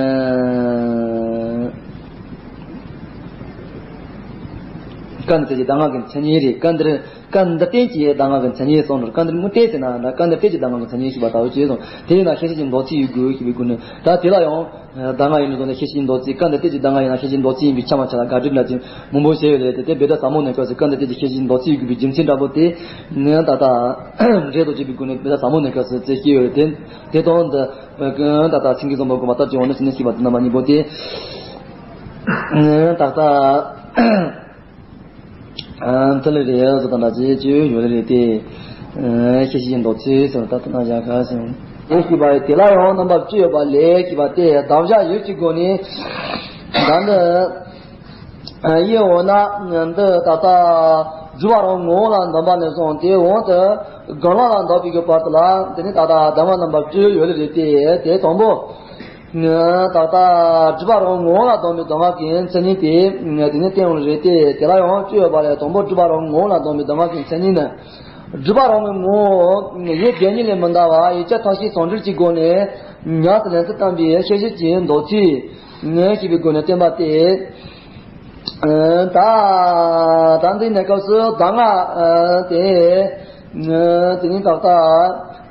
སྐབས་འདིར་གདམས་ངག་གི་མཚན་ཉིད་རེད། སྐབས་འདིར། སྐབས་འདིར་བསྟན་གྱི་གདམས་ངག་གི་མཚན་ཉིད་གསུངས་འདུག་སྐབས་འདིར་དངོས་བསྟན་ཟེར་ན་འདྲ། སྐབས་འདིར་བསྟན་གྱི་གདམས་ངག་གི་མཚན་ཉིད་ཞེས་པ་ལྟ་བུ་ཅིག་གསུངས། དེ་ཡིན་ན་ཁྱད་ཆོས་ཀྱི་མདོ་ཚིག་ཡོད་དགོས་ཞེས་པའི་སྒོ་ནས། ད་དེ་ལ་ཡང་གདམས་ངག་ཡིན་ནོ་ནས་ཁྱད་ཆོས་ཀྱི་མདོ་ཚིག། སྐབས་འདིར་བསྟན་གྱི་གདམས་ངག་ཡིན་ན་ཁྱད་ཆོས་ཀྱི་མདོ་ཚིག་ཡིན་པའི་ཆ་མ་ཆ་ལ་དགག་སྒྲུབ་འདྲ་ཅིག་མང་པོ་བྱས་ཡོད་རེད་དེ། དེ་བེ་ད་ཟབ་མོ་ནས་སྐབས་སུ་སྐབས་འདིར་བསྟན་གྱི་ཁྱད་ཆོས་ཀྱི་མདོ་ཚིག་ཡོད་དགོས་པའི་རྒྱུ་མཚན་འདྲ་པོ་དེ་ནི་ད་ལྟ་འགྲེལ་དུ་བྱས་པའི་སྒོ་ནས་བེ་ད་ཟབ་མོ་ནས་སྐབས་སུ་ཚུར་བཤད་ཡོད་རེད་དེ། དེ་དང་འདི་ད་ལྟ་སེང་གེ་བཟང་པོ་གི་མ་ལྟ་ཅི་འོང་ནས་ཟིན་ནས་ཤེས་པ་དེ་རྣམ་པ་གཉིས་པོ་དེ། ད་ལྟ། ཨ། མཐུ་ལེ་རེད་ཟེར་དང་འདྲ་ཅིག་ཅིག་ཡོད་ལེ་རེད་དེ། ཨ། ཁྱད་ཆོས་ཀྱི་མདོ་ཚིག་ཟེར་ད་ལྟ་ན་བཞག་ག་ཟེར། དེ་ཞེས་པ་དེ་ལ་ཡང་རྣམ་པ་བཅུ་ཡོད་པ་ལས་ཞེས་པ་སྟེ། གདམས་ངག་ཡོད་ཀྱི་སྒོ་ནས། ད་འདི། ཨ། དབྱེ་འོང་ན་འདི་ད་ལྟ་སྒྲུབ་པ་རང་ངོ་བོ་ལ་འདམ་པ་ནས་བཟུང་སྟེ་འོག་ཏུ་སྒོམ་ལམ་ལ་འདོགས་པའི་གི་བར་དུ་ལ་དེ་ནི་ད་ལྟ་གདམས་ངག་རྣམ་པ་བཅུ་ཡོད་ལེ་རེད་དེ། དེ་དང་པོ། ད་ལྟ་སྒྲུབ་པ་རང་ངོ་བོ་ལ་ལྡོག་པའི་གདམས་ངག་གི་མཚན་ཉིད་དེ་དེ་ནས་བསྟན་ཡོད་རེད་དེ། དེ་ལ་ཡང་བཅུ་ཡོད་པ་ལས། དང་པོ་སྒྲུབ་པ་རང་ངོ་བོ་ལ་ལྡོག་པའི་གདམས་ངག་གི་མཚན་ཉིད་ནི། སྒྲུབ་པ་རང་གི་ངོ་བོ་ཡུལ་བདེན་གཉིས་ལས་མི་འདའ་བ་ཡིག་ཆ་ཐམས་ཅད་ཟུང་འབྲེལ་གྱི་སྒོ་ནས་ཉམས་སུ་ལེན་ཚུལ་བསྟན་པའི་ཁྱད་ཆོས་ཀྱི་མདོ་ཚིག་ཞེས་པའི་སྒོ་ནས་བསྟན་པ་སྟེ། ད་ད་འདི་ནས་སྐབས་སུ་གདམས་ངག་དེ། དེ་ནི་ད་ལྟ་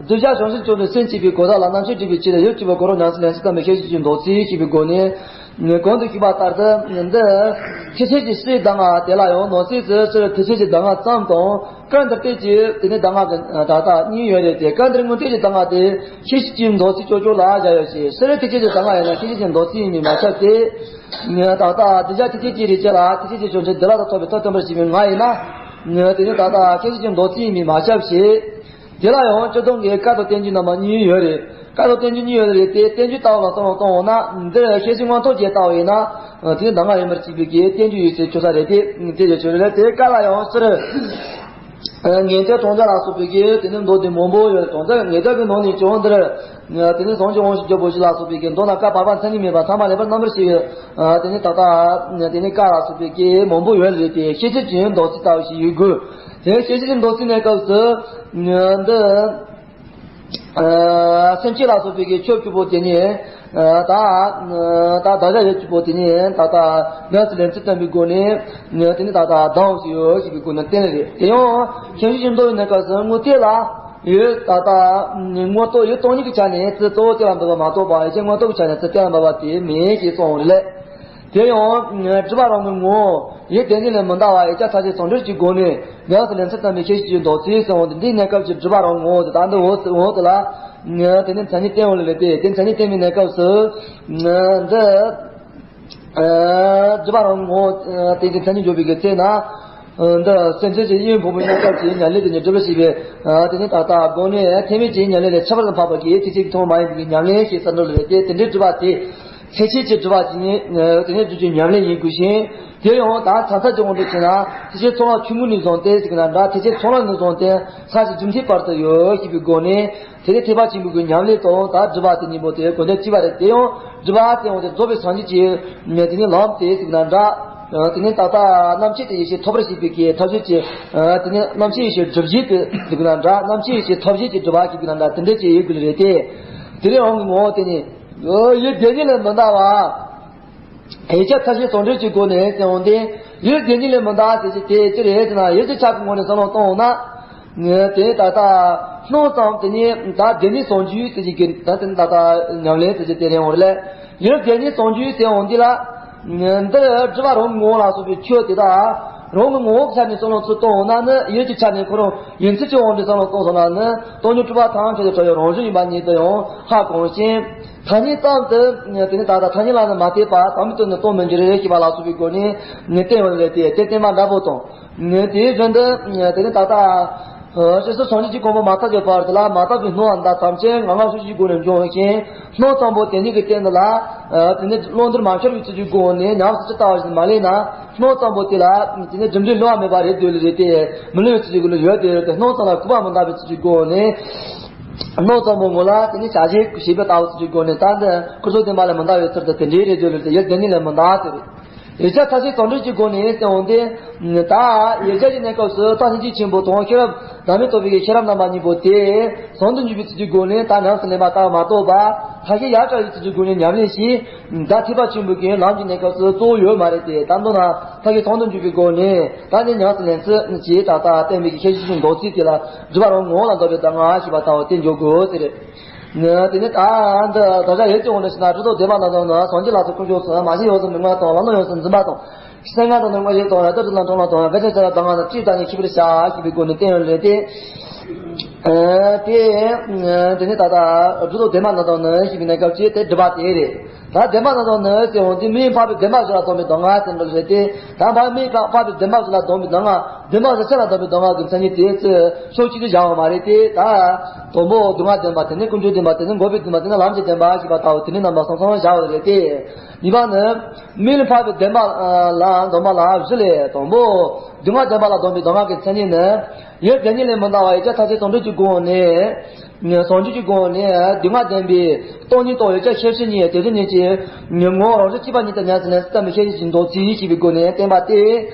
གདུལ་བྱ་བྱང་ཆུབ་ཀྱི་སེམས་བསྐྱེད་པའི་གོ་ས་ལ་རྣམ་མཁྱེན་སྒྲུབ་པའི་ཆེད་དུ་ཡིད་ཀྱི་བུ་གོ་རོ་ཉམས་སུ་ལེན་ཚུལ་བསྟན་པའི་ཁྱད་ཆོས་ཀྱི་མདོ་ཚིག་ཞེས་པའི་སྒོ་ནས། གོང་དུ་ཞུས་པ་ལྟར་དུ་འདི་ཐེག་ཆེན་གྱི་སྤྱིའི་གདམས་ངག་དེ་ལ་ཡང་ནང་གསེས་སུ་སྤྱིར་ཐེག་ཆེན་གྱི་གདམས་ངག་ཙམ་དང་། སྐབས་འདིར་བསྟན་གྱི་དེ་ནི་གདམས་ངག་གི་ད་ལྟ་གཉིས་ཡོད་རེད་དེ། སྐབས་འདིར་དངོས་བསྟན་གྱི་གདམས་ངག་དེ་ཁྱད་ཆོས་ཀྱི་མདོ་ཚིག་ཀྱོག་ཀྱོག་ལ་བཞག་ཡོད་ཅེས། སྤྱིར་ཐེག་ཆེན་གྱི་གདམས་ངག་ཡིན་ན་ཁྱད་ཆོས་ཀྱི་མདོ་ཚིག་ཡིན་པས་མ་ཁྱབ་སྟེ། ད་ལྟ་གདུལ་བྱ་ཐེག་ཆེན་གྱི་རིགས་ཅན་ལ་ཐེག་ཆེན་གྱི་བྱང་ཆུབ་བདེ་བླག་ཏུ་ཐོབ་པའི་ཐབས་སྟོན་པར་བྱེད་པའི་ངག་ཡིན་ན། དེ་ནི་ད་ལྟ་ཁྱད་ཆོས་ཀྱི་མདོ་ཚིག་ཡིན་པས་མ་ཁྱབ་ཅེས། དེ་ལ་ཡང་སྤྱིར་བཏང་གི་བཀའ་དང་བསྟན་བཅོས་རྣམ་པ་གཉིས་ཡོད་རེད། བཀའ་དང་བསྟན་བཅོས་གཉིས་ཡོད་རེད་དེ། བསྟན་བཅོས་ལྟ་བུ་ལ་བསམ་བློ་གཏོང་འོང་ན། འདིར་ཤེར་ཕྱིན་མངོན་རྟོགས་ཀྱི་ལྟ་བ་ཡིན་ན། དེ་ནི་གདམས་ངག་ཡིན་པར་བྱེད་པའི་གི་བསྟན་བཅོས་ཡོད་ཚུལ་ཆོག་ས་རེད་དེ། དེ་ཡོད་ཆོག་རེད་དེ། བཀའ་ལ་ཡང་སྤྱིར། ངེས་བྱ་གྲོང་ཁྱེར་ལ་སོགས་པའི་གི་དེ་ནི་མདོ་སྡེ་མང་པོ་ཡོད། གྲོང་ཁྱེར་ངེས་བྱ་གི་ནང་ནས་ཀྱང་འདིར་དེ་ནི་ཟངས་ཀྱི་དབང་ཞེས་བརྗོད་པོ་ཞིག་ལ་སོགས་པའི་གི་མདོ་ན་བཀའ་བར་པ་མཚན་ཉིད་མེད་པ་ཐ་མ་ལེགས་པར་རྣམ་པར་ཕྱེ་བའི་དེ་ནི་ད་ལྟ་དེ་ནི་བཀའ་ལ་སོགས་པའི་གི་མང་པོ་ཡོད་རེད་དེ། ཤེས་བྱེད་ཀྱི་མདོ་ཚིག་ལྟ་བུ་ཞིག་ཡོད་དགོས། དེ་ཤེས་བྱེད་ཀྱི་མདོ་ཚིག་གནས་སྐབས་སུ་འདི། སེམས་བསྐྱེད་ལ་སོགས་པའི་གི་ཆོས་བཅུ་པོ་དེ་ནི། ད་ད་བདག་བཞག་ཡོད་བཅུ་པོ་དེ་ནི་ད་ལྟ་ཉམས་སུ་ལེན་ཚུལ་བསྟན་པའི་སྒོ་ནས་དེ་ནི་ད་ལྟ་ལྡང་ཞིག་ཡོད་ཞེས་པའི་སྒོ་ནས་བསྟན་རེད། དེ་ཡང་མཁན་ཆེན་ཆེན་མདོ་ཡི་གནས་སྐབས་སུ་དངོས་བསྟན་ལ་ཡོད་ད་ལྟ་དངོས་རྟོགས་ཡུལ་སྟོང་ཉིད་ཀྱི་ཆ་ནས་ཚུལ་གཙོ་བོ་དེ་ལ་འབད་པ་མ་གཏོགས་པ་ཡེ་ཤེས་དངོས་རྟོགས་ཀྱི་ཆ་ནས་ཚུལ་དེ་ལ་འབད་པ་དེ་མེད་ཞེས་གསུངས་རེད། དེ་ཡང་སྒྲུབ་པ་རང་གི་ངོ་བོ་ཡུལ་དེ་ཉིད་ལས་མི་འདའ་བར་ཡིག་བརྒྱ་ཐ་ཤལ་ཟུང་འབྲེལ་གྱི་སྒོ་ནས་ཉམས་སུ་ལེན་ཚུལ་བསྟན་པའི་ཤེས་བྱེད་ཀྱི་མདོ་ཚིག་ཟེར་འོང་དུས། འདིའི་གནས་སྐབས་ཀྱི་སྒྲུབ་པ་རང་ངོ་བོ་དེ་ད་འདི་འོག་འོག་དེ་ལ་དེ་ནི་མཚན་ཉིད་བསྟན་འོང་ལ་ལས་ཏེ། དེ་མཚན་ཉིད་བསྟན་པའི་གནས་སྐབས་སུ་འདི་སྒྲུབ་པ་རང་ངོ་བོ་དེ་གི་མཚན་ཉིད་འཇོག་པའི་གི་ཚེ་ན། འདི་སེམས་ཅན་གྱི་ཡིད་ཕུང་པོའི་གནས་སྐབས་ཀྱི་ཉམས་ལེན་དེ་ཉིད་སྒྲུབ་པར་བྱེད་པའི་དེ་ནི་ད་ལྟ་སྒོ་ནས་ཐེག་དམན་གྱི་ཉམས་ལེན་ལས་ཁྱད་པར་དུ་འཕགས་པ་གི་ཐེག་ཆེན་གྱི་ཐུན་མོང་མ་ཡིན་པའི་ཉམས་ལེན་ཞེས་གསུངས་འདུག་ལ་ལས་ཏེ། དེ་འདྲའི་སྒྲུབ་པ་དེ། ཐེག་ཆེན་གྱི་སྒྲུབ་པ་ཅིག་ཡིན། དེ་ནས་རྒྱུ་ཆོས་ཉམས་ལེན་ཡིན་དགོས་ཤིང་། དེ་ཡང་ད་ཚ་ཚ་གི་དབང་དུ་བྱས་ན་ཐེག་ཆེན་ཚོགས་ལ་ཆུང་ངུ་ནས་བཟུང་སྟེ་ཟེར་གྱི་ན་འདྲ། ཐེག་ཆེན་ཚོགས་ལ་ནས་བཟུང་སྟེ་ས་གཞི་རྒྱུ་མཐའི་བར་དུ་ཡོད་ཞེས་པའི་སྒོ་ནས། དེ་ནས་ཐེག་པ་ཆེན་པོའི་གི་ཉམས་ལེན་དང་ད་སྒྲུབ་པ་དེ་གཉིས་པོ་དེ་སྒོ་ནས་གཅིག་པ་རེད། དེ་ཡང་སྒྲུབ་པ་དེ་ཡང་དེ་རྫོགས་པའི་སངས་རྒྱས་ཀྱི་དེ་ནས་ལམ་དེ་ཟེར་གྱི་ན་འདྲ། དེ་ནས་ད་ལྟ་རྣམ་མཁྱེན་དེ་ཡེ་ཤེས་ཐོབ་པར་བྱེད་པའི་གི་ཐབས་ཤེས་ཀྱི་དེ་ནས་རྣམ་མཁྱེན་ཡེ་ཤེས་སྒྲུབ་བྱེད་དེ་ཟེར་གྱི་ན་འདྲ། རྣམ་མཁྱེན་ཡེ་ཤེས་ཐོབ་བྱེད་ཀྱི་སྒྲུབ་པ་ཞེས་ཀྱི་ན་འདྲ། དེ་འདྲ་ཅིག་ཡོད་དགོས་རེད་དེ། དེ་ནས་རང་གི་ངོ་བོ་དེ་ནི། ཡུལ་དེ་ཉིད་ལས་མི་འདའ་བར། ཡིག་བརྒྱ་ཐ་ཤལ་ཟུང་འབྲེལ་གྱི་སྒོ་ནས་ཟེར་འོང་སྟེ། ཡུལ་དེ་ཉིད་ལས་མི་འདའ་བར་ཟེར་གྱི་དེ་ཅི་རེད་ཟེར་ན། ཡུལ་གྱི་ཆ་གི་ངོས་ནས་བསམ་བློ་གཏོང་འོང་ན། དེ་ད་ལྟ་སྣང་ཙམ་དེ་ཉིད་ད་བདེན་གཉིས་ཟུང་འཇུག་ཟེར་གྱི་གི་ད་དེ་ད་ལྟ་ཉམས་ལེན་ཟེར་གྱི་དེ་རེད་འོང་རེད་ལ། ཡུལ་བདེན་གཉིས་ཟུང་འཇུག་ཟེར་འོང་འདི་ལ། འདིར་སྒྲུབ་པ་རང་གི་ངོ་བོ་ལ་སོགས་པའི་ཆོས་དེ་དག་རང་གི་ངོ་བོ་གི་ཆ་ནས་བསམ་བློ་ཚུར་གཏོང་འོང་ན་ནི། ཡུལ་གྱི་ཆ་ནས་ཁོ་རང་ཡིན་ཚུལ་གྱི་དབང་དུ་བསམ་བློ་གཏོང་སོང་ན་ནི། སྟོང་ཉིད་སྤྲོས་པ་ཐམས་ཅད་ཀྱི་གྲོགས་ཡུལ་རང་བཞིན་ཡིན་པ་ཉིད་དུ་ཡང་ཧ་གོ་ཞིང་། ཐ་སྙད་ཙམ་དུ་དེ་ནི་ད་ལྟ་ཐ་སྙད་ལ་ནི་མ་ལྟོས་པར་དམ་དུ་ནི་གཏོང་མི་འགྱུར་ཞེས་པ་ལ་སོགས་པའི་སྒོ་ནས་ནི་བསྟན་ཡོད་ལས་ཏེ། དེ་བསྟན་པ་འདྲ་པོ་དང་། དེའི་རྒྱུན་དུ་དེ་ནི་ད་ལྟ། ཨ་ཕྱི་སོ་སངས་རྒྱས་ཀྱི་གོ་འཕང་མ་ཐོབ་ཀྱི་བར་དུ་ལ་མ་དག་པའི་སྣང་བ་འདི་ཐམས་ཅད་ངང་ངམ་ཤུགས་ཀྱི་སྒོ་ནས་འབྱུང་ཞིང་། སྣང་ཙམ་པོ་དེ་ཉིད་ཀྱི་སྟེང་དུ་ལ། ཨ་དེ་ནི་བླང་དོར་མ་འཆར་བའི་ཚུལ་གྱི་སྒོ་ནས་ཉམས་སུ་ཅི་ལྟ་བ་བཞིན་མ་ལེན་ན། སྣང་ཙམ་པོ་དེ་ལ་དེ་ནི་རྒྱུ་འབྲས་བསླུ་བ་མེད་པ་རེད་འདོད་ལེ་རེད་དེ། མི་བསླུ་བའི་ཚུལ་གྱི་སྒོ་ནས་ཡོད་དེ་ཡོད་དེ། སྣང་ཙམ་ལ་སྐུར་པ་མི་འདའ་བའི་ཚུལ་གྱི་སྒོ་ནས། སྣང་ཙམ་པོ་ངོ་ལ་དེ་ནི་བྱ་བྱེད་ཞེས་པའི་ལྟ་བ་ཚུལ་གྱི་སྒོ་ནས། ད་འདི་ཀུན་རྫོབ་བདེན་པ་ལས་མི་འདའ་བའི་ཚུལ་དུ་དེ་འདྲའི་རེད་འདོད་ལེ་རེད་དེ། ཡུལ་དེ་ཉིད་ལས་མི་འདའ་དེ་རེད། ཡིག་བརྒྱ་ཐ་ཤལ་ཟུང་འབྲེལ་གྱི་སྒོ་ནས་ཟེར་འོང་སྟེ། ད་ཡིག་བརྒྱ་ཀྱི་གནས་སྐབས་སུ་ད་སྙིང་རྗེ་ཆེན་པོ་དང་ཤེས་རབ་བདག་མེད་རྟོགས་པའི་ཤེས་རབ་རྣམ་པ་གཉིས་པོ་དེ་ཟུང་དུ་འཇུག་པའི་ཚུལ་གྱི་སྒོ་ནས་ད་ཉམས་སུ་ལེན་པ་ལྟར་མ་རྟོགས་པར་ཐ་སྙད་ཡར་དྲག་པའི་ཚུལ་གྱི་སྒོ་ནས་ཉམས་ལེན་ཞིག་ད་ཐེག་པ་ཆེན་པོའི་གི་ལམ་གྱི་གནས་སྐབས་སུ་གཙོ་བོ་ཡོད་མ་རེད་དེ། ད་མདོར་ན་ཐ་སྙད་ཟུང་དུ་འཇུག་པའི་སྒོ་ནས་ད་ནི་ཉམས་སུ་ལེན་ཚུལ་ཅེས་ད་ལྟ་བསྟན་པའི་གི་ཤེས་བྱེད་ཀྱི་མདོ་ཚིག་དེ་ལ་སྒྲུབ་པ་རང་ངོ་བོ་ལ་འདོད་པའི་གདམས་ངག་ཞེས་པ་ལྟ་བུ་དེ་འཇོག་དགོས་ཟེར། དེ་ནི་ད་འདི་ད་ཆ་ཡོད་ཀྱང་འདྲ་ཞིག་ན། གྲུབ་ཐོབ་བདེན་པ་རྣམས་དང་ནི། སངས་རྒྱས་ལ་སོགས་དཀོན་མཆོག་གསུམ། མ་ཞིག་ཡོངས་སུ་མི་མངའ་དང་། ལམ་སྣ་ཡོངས་སུ་འཛིན་པ་དང་། སེམས་ངན་དང་ནི་མངོན་ཤེས་དང་། ཡང་དག་གྲུབ་ལ་འཁྲུལ་སྣང་དང་། དགག་བྱ་བྱས་ལ་གདམས་ངག་དང་། སྤྱིར་བདག་ཉིད་ཤེས་པར་བྱ་ཞེས་པའི་སྒོ་ནས་བསྟན་ཡོད་ལེ་ཏེ། དེ་དེ་ནི་ད་ལྟ་གྲུབ་ཐོབ་བདེན་པ་རྣམས་དང་ནི་ཞེས་པའི་གནས་སྐབས་ཀྱི་དེ་སྒྲུབ་པ་དེ་རེད། ད་བདེན་པ་རྣམས་དང་ནི་ཟེར་འོང་དུས་མིང་འཕགས་པའི་བདེན་པ་བཞི་ལ་སྡོམ་པའི་གདམས་ངག་ཟེར་འགྲོ་ལེ་ཏེ། ད་མིང་འཕགས་པའི་བདེན་པ་བཞི་ལ་སྡོམ་པའི་གདམས་ངག་བདེན་པ་བཞི་ཆ་ལ་སྡོམ་པའི་གདམས་ངག་གི་མཚན་ཉིད་དེ་ཚོ་ཕྱོགས་གཅིག་ཏུ་བཞག་པ་མ་རེད་དེ། ད་དང་པོ་སྡུག་བསྔལ་བདེན་པ། དེ་ནས་ཀུན་འབྱུང་བདེན་པ། དེ་ནས་འགོག་པའི་བདེན་པ། དེ་ནས་ལམ་གྱི་བདེན་པ་ཞེས་པ་ལྟ་བུ་དེ་ནས་རྣམ་པ་གསུམ་གསུམ་བཞག་པ་རེད་དེ། གཉིས་པ་ནི། མིང་ལ་འཕགས་པའི་བདེན་པ་ལ་སྡོམ་པ་ལ་བཞི་ལས། དང་པོ་སྡུག་བསྔལ་བདེན་པ་ལ་སྡོམ་པའི་གདམས་ངག་གི་མཚན་ཉིད་ནི། ཡུལ་དེ་ཉིད་ལས་མི་འདའ་བར་ཡིག་བརྒྱ་ཐ་ཤལ་ཟུང་འབྲེལ་གྱི་སྒོ་ནས། ཟུང་འཇུག་གི་སྒོ་ནས་སྡུག་བསྔལ་བདེན་པའི་སྟོང་ཉིད་དང་ཡིག་བརྒྱ་ཞེ་བཞི་ཉིད་དེ་བཞིན་ཉིད་ཀྱི་ངོ་བོ་རང་བཞིན་གཅིག་པ་ཉིད་དུ་ཉམས་སུ་ལེན་ཚུལ་བསྟན་པའི་ཤེས་བྱེད་ཀྱི་མདོ་ཚིག་ཞེས་པའི་སྒོ་ནས་བསྟན་པ་སྟེ།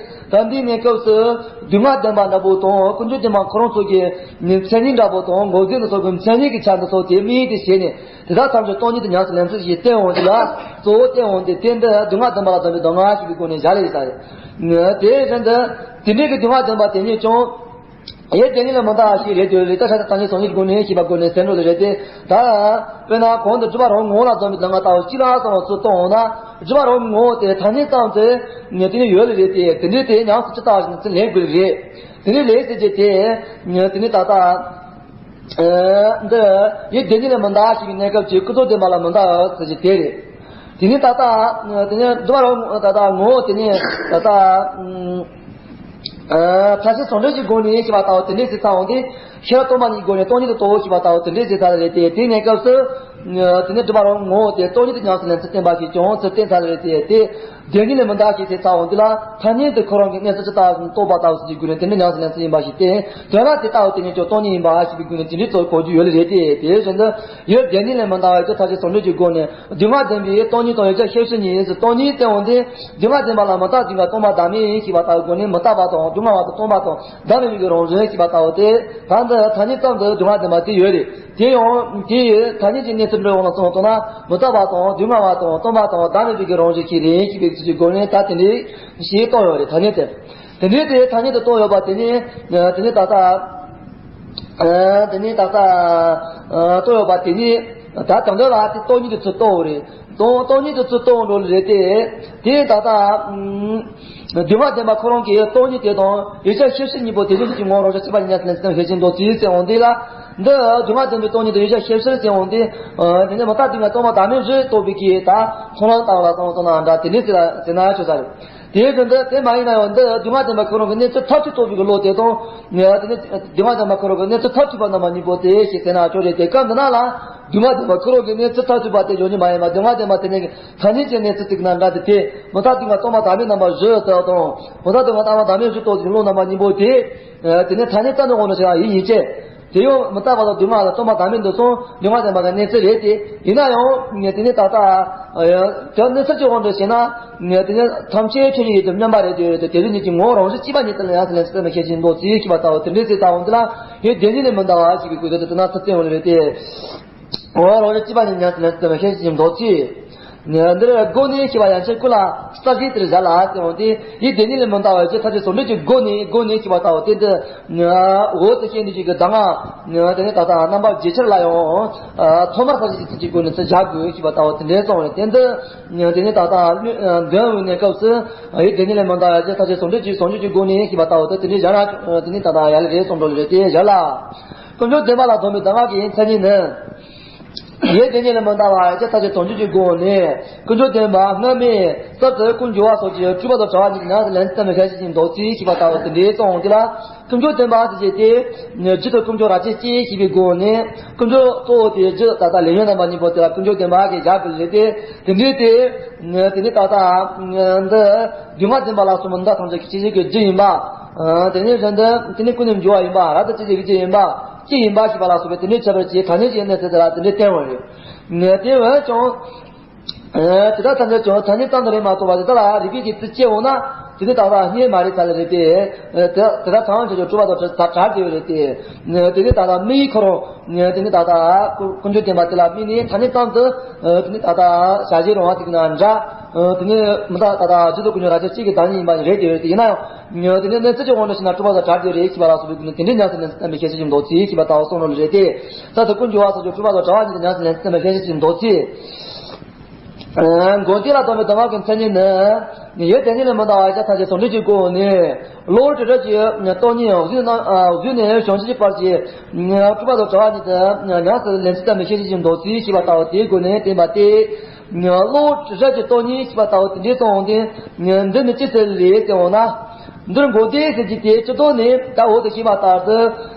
ད་འདིའི་གནས་སྐབས་སུ་སྡུག་བསྔལ་བདེན་པ་འདྲ་པོ་དང་ཀུན་འབྱུང་བདེན་པ་ཁོ་རང་ཚོ་གི་མཚན་ཉིད་འདྲ་པོ་དང་འགོག་བདེན་སོགས་ཀྱི་མཚན་ཉིད་ཀྱི་ཆ་འདི་ཚོ་དེ་དམིགས་ཏེ་བྱས་ནས་དེ་དག་ཐམས་ཅད་སྟོང་ཉིད་དུ་ཉམས་སུ་ལེན་ཚུལ་ཞེས་བསྟན་འོང་དེ་ལ་གཙོ་བོ་བསྟན་འོང་སྟེ། དེ་འདི་སྡུག་བསྔལ་བདེན་པ་ལ་སྡོམ་པའི་གདམས་ངག་ཞེས་པའི་སྒོ་ནས་བཞག་ལེ་ཡིན་ས་རེད། དེ་བཞིན་དུ་དེ་འདྲའི་གི་སྡུག་བསྔལ་བདེན་པ་དེ་ཉིད་ཀྱང་། ཡུལ་དེ་ཉིད་ལས་མི་འདའ་བ་ཞིག་རེད་དེ། རེད་ད་ཆ་ད་ལྟ་ཉིད་སོང་ཉིད་སྒོ་ནས་ཞེས་པ་སྒོ་ནས་ཟེར་འགྲོ་ལེ་རེད་དེ། ད་དཔེར་ན་གོང་དུ་སྒྲུབ་པ་རང་ངོ་བོ་ལ་སྡོམ་པའི་གདམས་ངག་ལྟ་བུ་གཅིག་ལ་སོང་བ་ཚུར་གཏོང་འོང་ན། སྒྲུབ་པ་རང་ངོ་བོ་དེ་ཐ་སྙད་ཙམ་དུ་ངེས་དོན་ཡོད་ལེ་རེད་དེ། དེ་འདྲའི་དེ་ཉམས་སུ་ཅི་ལྟ་བ་ཞིག་ན་ཚུར་ལེན་དགོས་ལེ་རེད། དེ་འདྲའི་ལས་ཟེར་རྒྱུ་དེ། དེ་ནི་ད་ལྟ་འདི་ཡུལ་དེ་ཉིད་ལས་མི་འདའ་ཞེས་པའི་གནས་སྐབས་ཀྱི་ཀུན་རྫོབ་བདེན་པ་ལ་མི་འདའ་ཟེར་རྒྱུ་དེ་རེད། དེ་ནི་ད་ལྟ་དེ་ནི་སྒྲུབ་པ་རང་ད་ལྟ་ངོ་བོ་དེ་ནི་ད་ལྟ། ཨ་ཐ་སྙད་ཟུང་འབྲེལ་གྱི་སྒོ་ནས་ཞེས་པ་ལྟ་བུ་དེ་འདྲའི་ཚིག་ཚང་འོང་སྟེ། ཤེས་རབ་སྟོང་པ་ཉིད་སྒོ་ནས་སྟོང་ཉིད་དུ་རྟོགས་ཞེས་པ་ལྟ་བུ་དེ་འདྲའི་ཟེར་ཚར་རེད་དེ། དེ་ནས་སྐབས་སུ་དེ་ནས་སྒྲུབ་པ་རང་ངོ་བོ་དེ་སྟོང་ཉིད་དུ་ཉམས་སུ་ལེན་ཚུལ་བསྟན་པ་ཞིག་ཀྱང་ཚུལ་བསྟན་ཚར་རེད་དེ། དེ་བདེན་གཉིས་ལས་མི་འདའ་ཞེས་ཟེར་ཚར་བ་འདི་ལ་ཐ་སྙད་དུ་ཁོ་རང་གི་གནས་ཚུལ་ཇི་ལྟ་བ་བཞིན་རྟོགས་པ་ལྟ་བུ་ཞིག་གི་སྒོ་ནས་དེ་འདྲའི་ཉམས་སུ་ལེན་ཚུལ་ཡིན་པ་ཞིག་བསྟན། དོན་ལ་དེ་ལྟ་བུ་དེ་ཉིད་ཀྱང་སྟོང་ཉིད་ཡིན་པ་ཞེས་པའི་སྒོ་ནས་དེ་འདྲའི་ཚུལ་གོ་རྒྱུ་ཡོད་ལེ་རེད་དེ། དེ་བཞིན་དུ་ཡུལ་བདེན་གཉིས་ལས་མི་འདའ་བ་ཡོད་ཚད་ཐམས་ཅད་ཟུང་འབྲེལ་གྱི་སྒོ་ནས་སྡུག་བསྔལ་བདེན་པའི་སྟོང་ཉིད་དང་ཡོད་བྱ་ཤེས་བྱེད་གཉིས་སུ་སྟོང་ཉིད་བསྟན་འོང་སྟེ། སྡུག་བསྔལ་བདེན་པ་ལ་མི་རྟག་སྡུག་བསྔལ་སྟོང་པ་བདག་མེད་ཡིན་ཞེས་པ་ལྟ་བུའི་སྒོ་ནས་མི་རྟག་པ་དང་སྡུག་བསྔལ་བ་དང་སྟོང་པ་དང་བདག་མེད་པའི་གི་རང་བཞིན་ཞེས་པ་ལྟ་བུ་སྟེ། ད་འདི་ཐ་སྙད་ཙམ་དུ་སྡུག་བསྔལ་བདེན་པ་དེ་ཡོད་རེད། དེ་ཡང་དེ་ཡི་ཐ་སྙད་ཀྱི་གནས་ཚུལ་འགྲོ་འོང་ལ་སོང་བ་ལྟར་ན་མི་རྟག་པ་དང་སྡུག་བསྔལ་བ་དང་སྟོང་པ་དང་བདག་མེད་པའི་གི་རང་བཞིན་ཞིག་རེད་ཞེས་པའི་ཚུལ་གྱི་སྒོ་ནས་ད་དེ་འདྲའི་ཞེས་རྟོགས་ཡོད་རེད། ཐ་སྙད་དེ། དེ་ནས་དེ་ཐ་སྙད་དུ་རྟོགས་ཡོད་པ་དེ་ནི་དེ་ནི་ད་ལྟ། ཨ། དེ་ནས་ད་ལྟ་ཨ། རྟོགས་ཡོད་པ་དེ་ནི་ད་དང་འདོད་ལ་དེ་སྟོང་ཉིད་དུ་ཚུར་རྟོགས་རེད། སྟོང་སྟོང་ཉིད་དུ་ཚུར་རྟོགས་འགྲོ་ལེ་རེད་དེ། དེ་ད་ལྟ་ཨ། སྡུག་བསྔལ་བདེན་པ་ཁོ་རང་གི་སྟོང་ཉིད་དེ་དང་ཡོད་བྱ་ཤེས་བྱེད་གཉིས་པོ་དེ་བཞིན་གྱི་ངོ་བོ་རང་བཞིན་གཅིག་པ་ཉིད་ཉམས་སུ་ལེན་ཚུལ་ཤེས་བཞིན་མདོ་རྩིས་ཟེར་འོང་དེ་ལ། འདི་སྡུག་བསྔལ་བདེན་པའི་སྟོང་ཉིད་དུ་ཡོད་བྱ་ཤེས་བྱེད་ཟེར་འོང་དེ། ཨ། དེ་ནི་མི་རྟག་སྡུག་བསྔལ་སྟོང་པ་བདག་མེད་རེད་རྟོགས་པའི་གི་ད་མཐོང་ལམ་ལྟ་བུ་ལ་སོང་སོང་ན་འདྲ་དེ་ནི་ཟེར་ན་ཆོག་ས་རེད། དེའི་དོན་དུ་དེ་མ་ཡིན་ན་ཡང་འདི་སྡུག་བསྔལ་བདེན་པ་ཁོ་རང་གི་གནས་ཚུལ་མཐར་ཐུག་རྟོགས་པའི་བློ་དེ་དང་། དེ་ནི་སྡུག་བསྔལ་བདེན་པ་ཁོ་རང་གི་གནས་ཚུལ་མཐར་ཐུག་པ་རྣམ་པ་གཉིས་པོ་དེ་ཞེས་ཟེར་ན་ཆོག་རེད་དེ། སྐབས་འདི་ན་ལ་སྡུག་བསྔལ་བདེན་པ་ཁོ་རང་གི་གནས་ཚུལ་མཐར་ཐུག་པ་དེ་ཡོད་ནི་མ་ཡིན་པ། སྡུག་བསྔལ་བདེན་པ་དེ་ནི་ཐ་སྙད་ཀྱི་གནས་ཚུལ་ཅིག་ན་འདྲ་དེ་དེ་མི་རྟག་སྡུག་བསྔལ་སྟོང་པ་བདག་མེད་རྣམ་པ་བཞི་ལྟ་བུ་དང་། མི་རྟག་སྡུག་བསྔལ་སྟོང་པ་བདག་མེད་བཞི་རྟོགས་ཀྱི་བློ་རྣམ་པ་གཉིས་པོ་དེ། དེ་ནི་ཐ་སྙད་ཙམ་དུ་དབང་དུ་བྱ་བ་ཡིན་ཡིན་ཅེས། དེ་ཡང་མི་རྟག་པ་དང་སྡུག་བསྔལ་དང་སྟོང་པ་བདག་མེད་འདི་གསུམ་སྡུག་བསྔལ་བདེན་པ་གི་གནས་ཚུལ་རེད་དེ། ཡིན་ན་ཡང་དེ་ནི་ད་ལྟ་དོན་གནས་ཚུལ་གྱི་དབང་དུ་བྱས་ན་དེ་ནི་ཐམས་ཅད་ཆོས་ཉིད་ཡིན་དུ་མཉམ་པ་རེད་དེ། དེ་དེ་ཉིད་ཀྱི་ངོ་བོ་རང་བཞིན་གཅིག་པ་ཉིད་དུ་ལ་ཡང་སེ་ལན་སེ་མི་ཤེས་ཀྱི་མདོ་རྩིས་ཞེས་པ་ལྟ་བུ་དེ་འདྲའི་ཚིག་ལྟ་བུ་འདི་ལ་ཡུལ་བདེན་གཉིས་ལས་མི་འདའ་བ་ཞེས་པའི་སྐུལ་དོད་དུ་དེ་ན་ཚུལ་བསྟན་འོང་ལེ་རེད་དེ། ངོ་བོ་རང་བཞིན་གཅིག་པ་ཉིད་ལ་ཡང་སེ་ལན་སེ་མི་ཤེས་ཀྱི་མདོ་རྩིས། འདིར་སྒོ་ནས་ཞེས་པ་ཡན་ཆད་ཀུན་ལ་རྩ་བཞིའི་དེར་བཞག་ལ་ཟེར་འོང་དེ། ཡུལ་བདེན་གཉིས་ལས་མི་འདའ་བ་ཡོད་བྱ་ཐམས་ཅད་ཟུང་འབྲེལ་གྱི་སྒོ་ནས། སྒོ་ནས་ཞེས་པ་ལྟ་བུ་དེ་འདི་འོག་ཏུ་བཤད་ནུས་ཀྱི་གདམས་ངག་དེ་ནི་ད་ལྟ་རྣམ་པ་བརྒྱད་ཆར་ལ་ཡང་ཐོག་མར་ས་བཞི་ཀྱི་ཚིག་གི་སྒོ་ནས་ཚུར་བཞག་དགོས་ཞེས་པ་ལྟ་བུ་དེ་འདྲའི་གསུངས་རེད། དེ་འདི་དེ་ནི་ད་ལྟ་འདོན་འོས་གནས་སྐབས་སུ་ཡུལ་བདེན་གཉིས་ལས་མི་འདའ་བ་ཡོད་བྱ་ཐམས་ཅད་ཟུང་འབྲེལ་གྱི་ཟུང་འབྲེལ་གྱི་སྒོ་ནས་ཞེས་པ་ལྟ་བུ་དེ་དེ་འདྲའི་བཞག་ན་དེ་ནི་ད་ལྟ་ཡ་ལེ་རེད་གསུངས་འགྲོ་ལེ་རེད་དེ་བཞག་ལ། ཀུན་འབྱུང་བདེན་པ་ལ་ལྡོག་པའི་གདམས་ངག་གི་མཚན་ཉིད་ནི། ཡུལ་བདེན་གཉིས་ལས་མི་འདའ་བ་ཡོད་བྱ་ཐམས་ཅད་ཟུང་འབྲེལ་གྱི་སྒོ་ནས། ཀུན་འབྱུང་བདེན་པ་སྔ་མའི་གསར་དུ་ཀུན་འབྱུང་བ་སོགས་ཀྱི་སྤྲོས་པ་དང་བྲལ་བ་ཉིད་ཀྱི་ཉམས་སུ་ལེན་ཚུལ་བསྟན་པའི་ཤེས་བྱེད་ཀྱི་མདོ་རྩིས་ཞེས་པ་ལྟ་བུ་དེ་འདྲའི་གསུངས་འོང་དེ་ལ། ཀུན་འབྱུང་བདེན་པ་ཟེར་བྱས་ཏེ། རྒྱུ་དང་ཀུན་འབྱུང་རབ་བྱེད་ཅེས་ཞེས་པའི་སྒོ་ནས། ཀུན་འབྱུང་གཙོ་བོ་དེ་རྒྱུ་ད་ལྟ་ལས་ཉོན་རྣམ་པ་གཉིས་པོ་དེ་ལ་ཀུན་འབྱུང་བདེན་པ་གི་བཞག་པའི་ལས་དེ། དེ་འདྲའི་དེ། དེ་ནི་ད་ལྟ་འདི་སྡུག་བསྔལ་བདེན་པ་ལ་སོགས་པ་མི་འདའ་ཐམས་ཅད་ཀྱི་སྐྱེ་མཆེད་ཀྱི་རྒྱུ་ཡིན་པ། དེ་ནི་བཞིན་དུ་དེ་ནི་ཀུན་ནས་འབྱུང་བ་ཡིན་པ། རབ་ཏུ་སྐྱེ་མཆེད་ཀྱི་རྒྱུ་ཡིན་པ། སྐྱེ་ཡིན་པ་ཞེས་པ་ལ་སོགས་པའི་དེ་འདྲའི་ཁྱད་པར་གྱི་ཐ་སྙད་ཀྱི་གནས་ཚུལ་དེ་ལ་དེ་འདྲའི་བསྟན་འོང་རེད། དེ་འོན་ཀྱང་། དེ་དག་ཐམས་ཅད་ཀྱང་ཐ་སྙད་ཙམ་དུ་རེད་མ་གཏོགས་པ་དེ་དག་ལ་རིགས་པའི་གི་ཚུལ་སྐྱེ་འོང་ན་དེ་ནི་ད་ལྟ་རྙེད་མ་རེད་ཚར་ལེ་རེད་དེ། དེ་དེ་དག་ཚང་མ་ཆོས་ཀྱི་སྤྲོས་པ་དང་བྲལ་བྲལ་དེ་ཡོད་རེད་དེ། དེ་ནི་ད་ལྟ་དམིགས་ཡུལ་ཁོ་རང་དེ་ནི་ད་ལྟ་ཀུན་འབྱུང་བདེན་པ་དེ་ལ་དམིགས་ནས་ཐ་སྙད་ཙམ་དུ་དེ་ནི་ད་ལྟ་བྱ་བྱེད་རང་དབང་དེ་གི་ན་འདྲ། དེ་ནི་མི་ད་ད་ལྟ་རྒྱུ་དང་ཀུན་འབྱུང་རབ་བྱེད་གཅིག་གི་བདག་ཉིད་ཡིན་པ་རེད་དེ་ཡོད་རེད་དེ། ཡིན་ན་ཡང་དེ་ནི་གནས་ཚུལ་གྱི་དབང་དུ་བྱས་ན་སྤྲོས་པ་དང་བྲལ་དེ་ཡོད་རེད་ཞེས་པ་ལ་སོགས་པའི་དེ་འདྲའི་ཉམས་སུ་ལེན་ཚུལ་བསྟན་པའི་ཤེས་བྱེད་ཀྱི་མདོ་རྩིས་ཞེས་པ་ལྟ་བུ་གསུངས་ནོ་ལེ་རེད་དེ། གསར་དུ་ཀུན་འབྱུང་བ་སོགས་ཀྱི་སྤྲོས་པ་དང་བྲལ་བ་ཉིད་དུ་ཉམས་སུ་ལེན་ཚུལ་བསྟན་པའི་ཤེས་བྱེད་ཀྱི་མདོ་རྩིས། འགོག་བདེན་ལ་ལྡོག་པའི་གདམས་ངག་གི་མཚན་ཉིད་ནི། ཡུལ་བདེན་གཉིས་ལས་མི་འདའ་བ་ཡོད་བྱ་ཐམས་ཅད་ཟུང་འབྲེལ་གྱི་སྒོ་ནས། གློ་བུར་དྲི་བྲལ་གྱི་སྟོང་ཉིད་གཟུགས་ནས་གཟུགས་ནས་བྱང་ཆུབ་ཀྱི་བར་གྱི་སྤྲོས་པ་དང་བྲལ་བ་ཉིད་དུ་ཉམས་སུ་ལེན་ཚུལ་བསྟན་པའི་ཤེས་བྱེད་ཀྱི་མདོ་རྩིས་ཞེས་པ་ལྟ་བུ་དེའི་སྒོ་ནས་བསྟན་པ་སྟེ། གློ་བུར་དྲི་བྲལ་གྱི་སྟོང་ཉིད་ཞེས་པ་ལྟ་བུ་དེ་འདྲའི་གསུངས་ཏེ། འདི་ནི་ཅི་ཟེར་ལས་ཟེར་འོང་ན། འདིར་འགོག་བདེན་ཟེར་གྱི་དེ་སྤྱི་ལྡོག་ནས་ད་འོག་ཏུ་ཞུས་པ་ལྟར་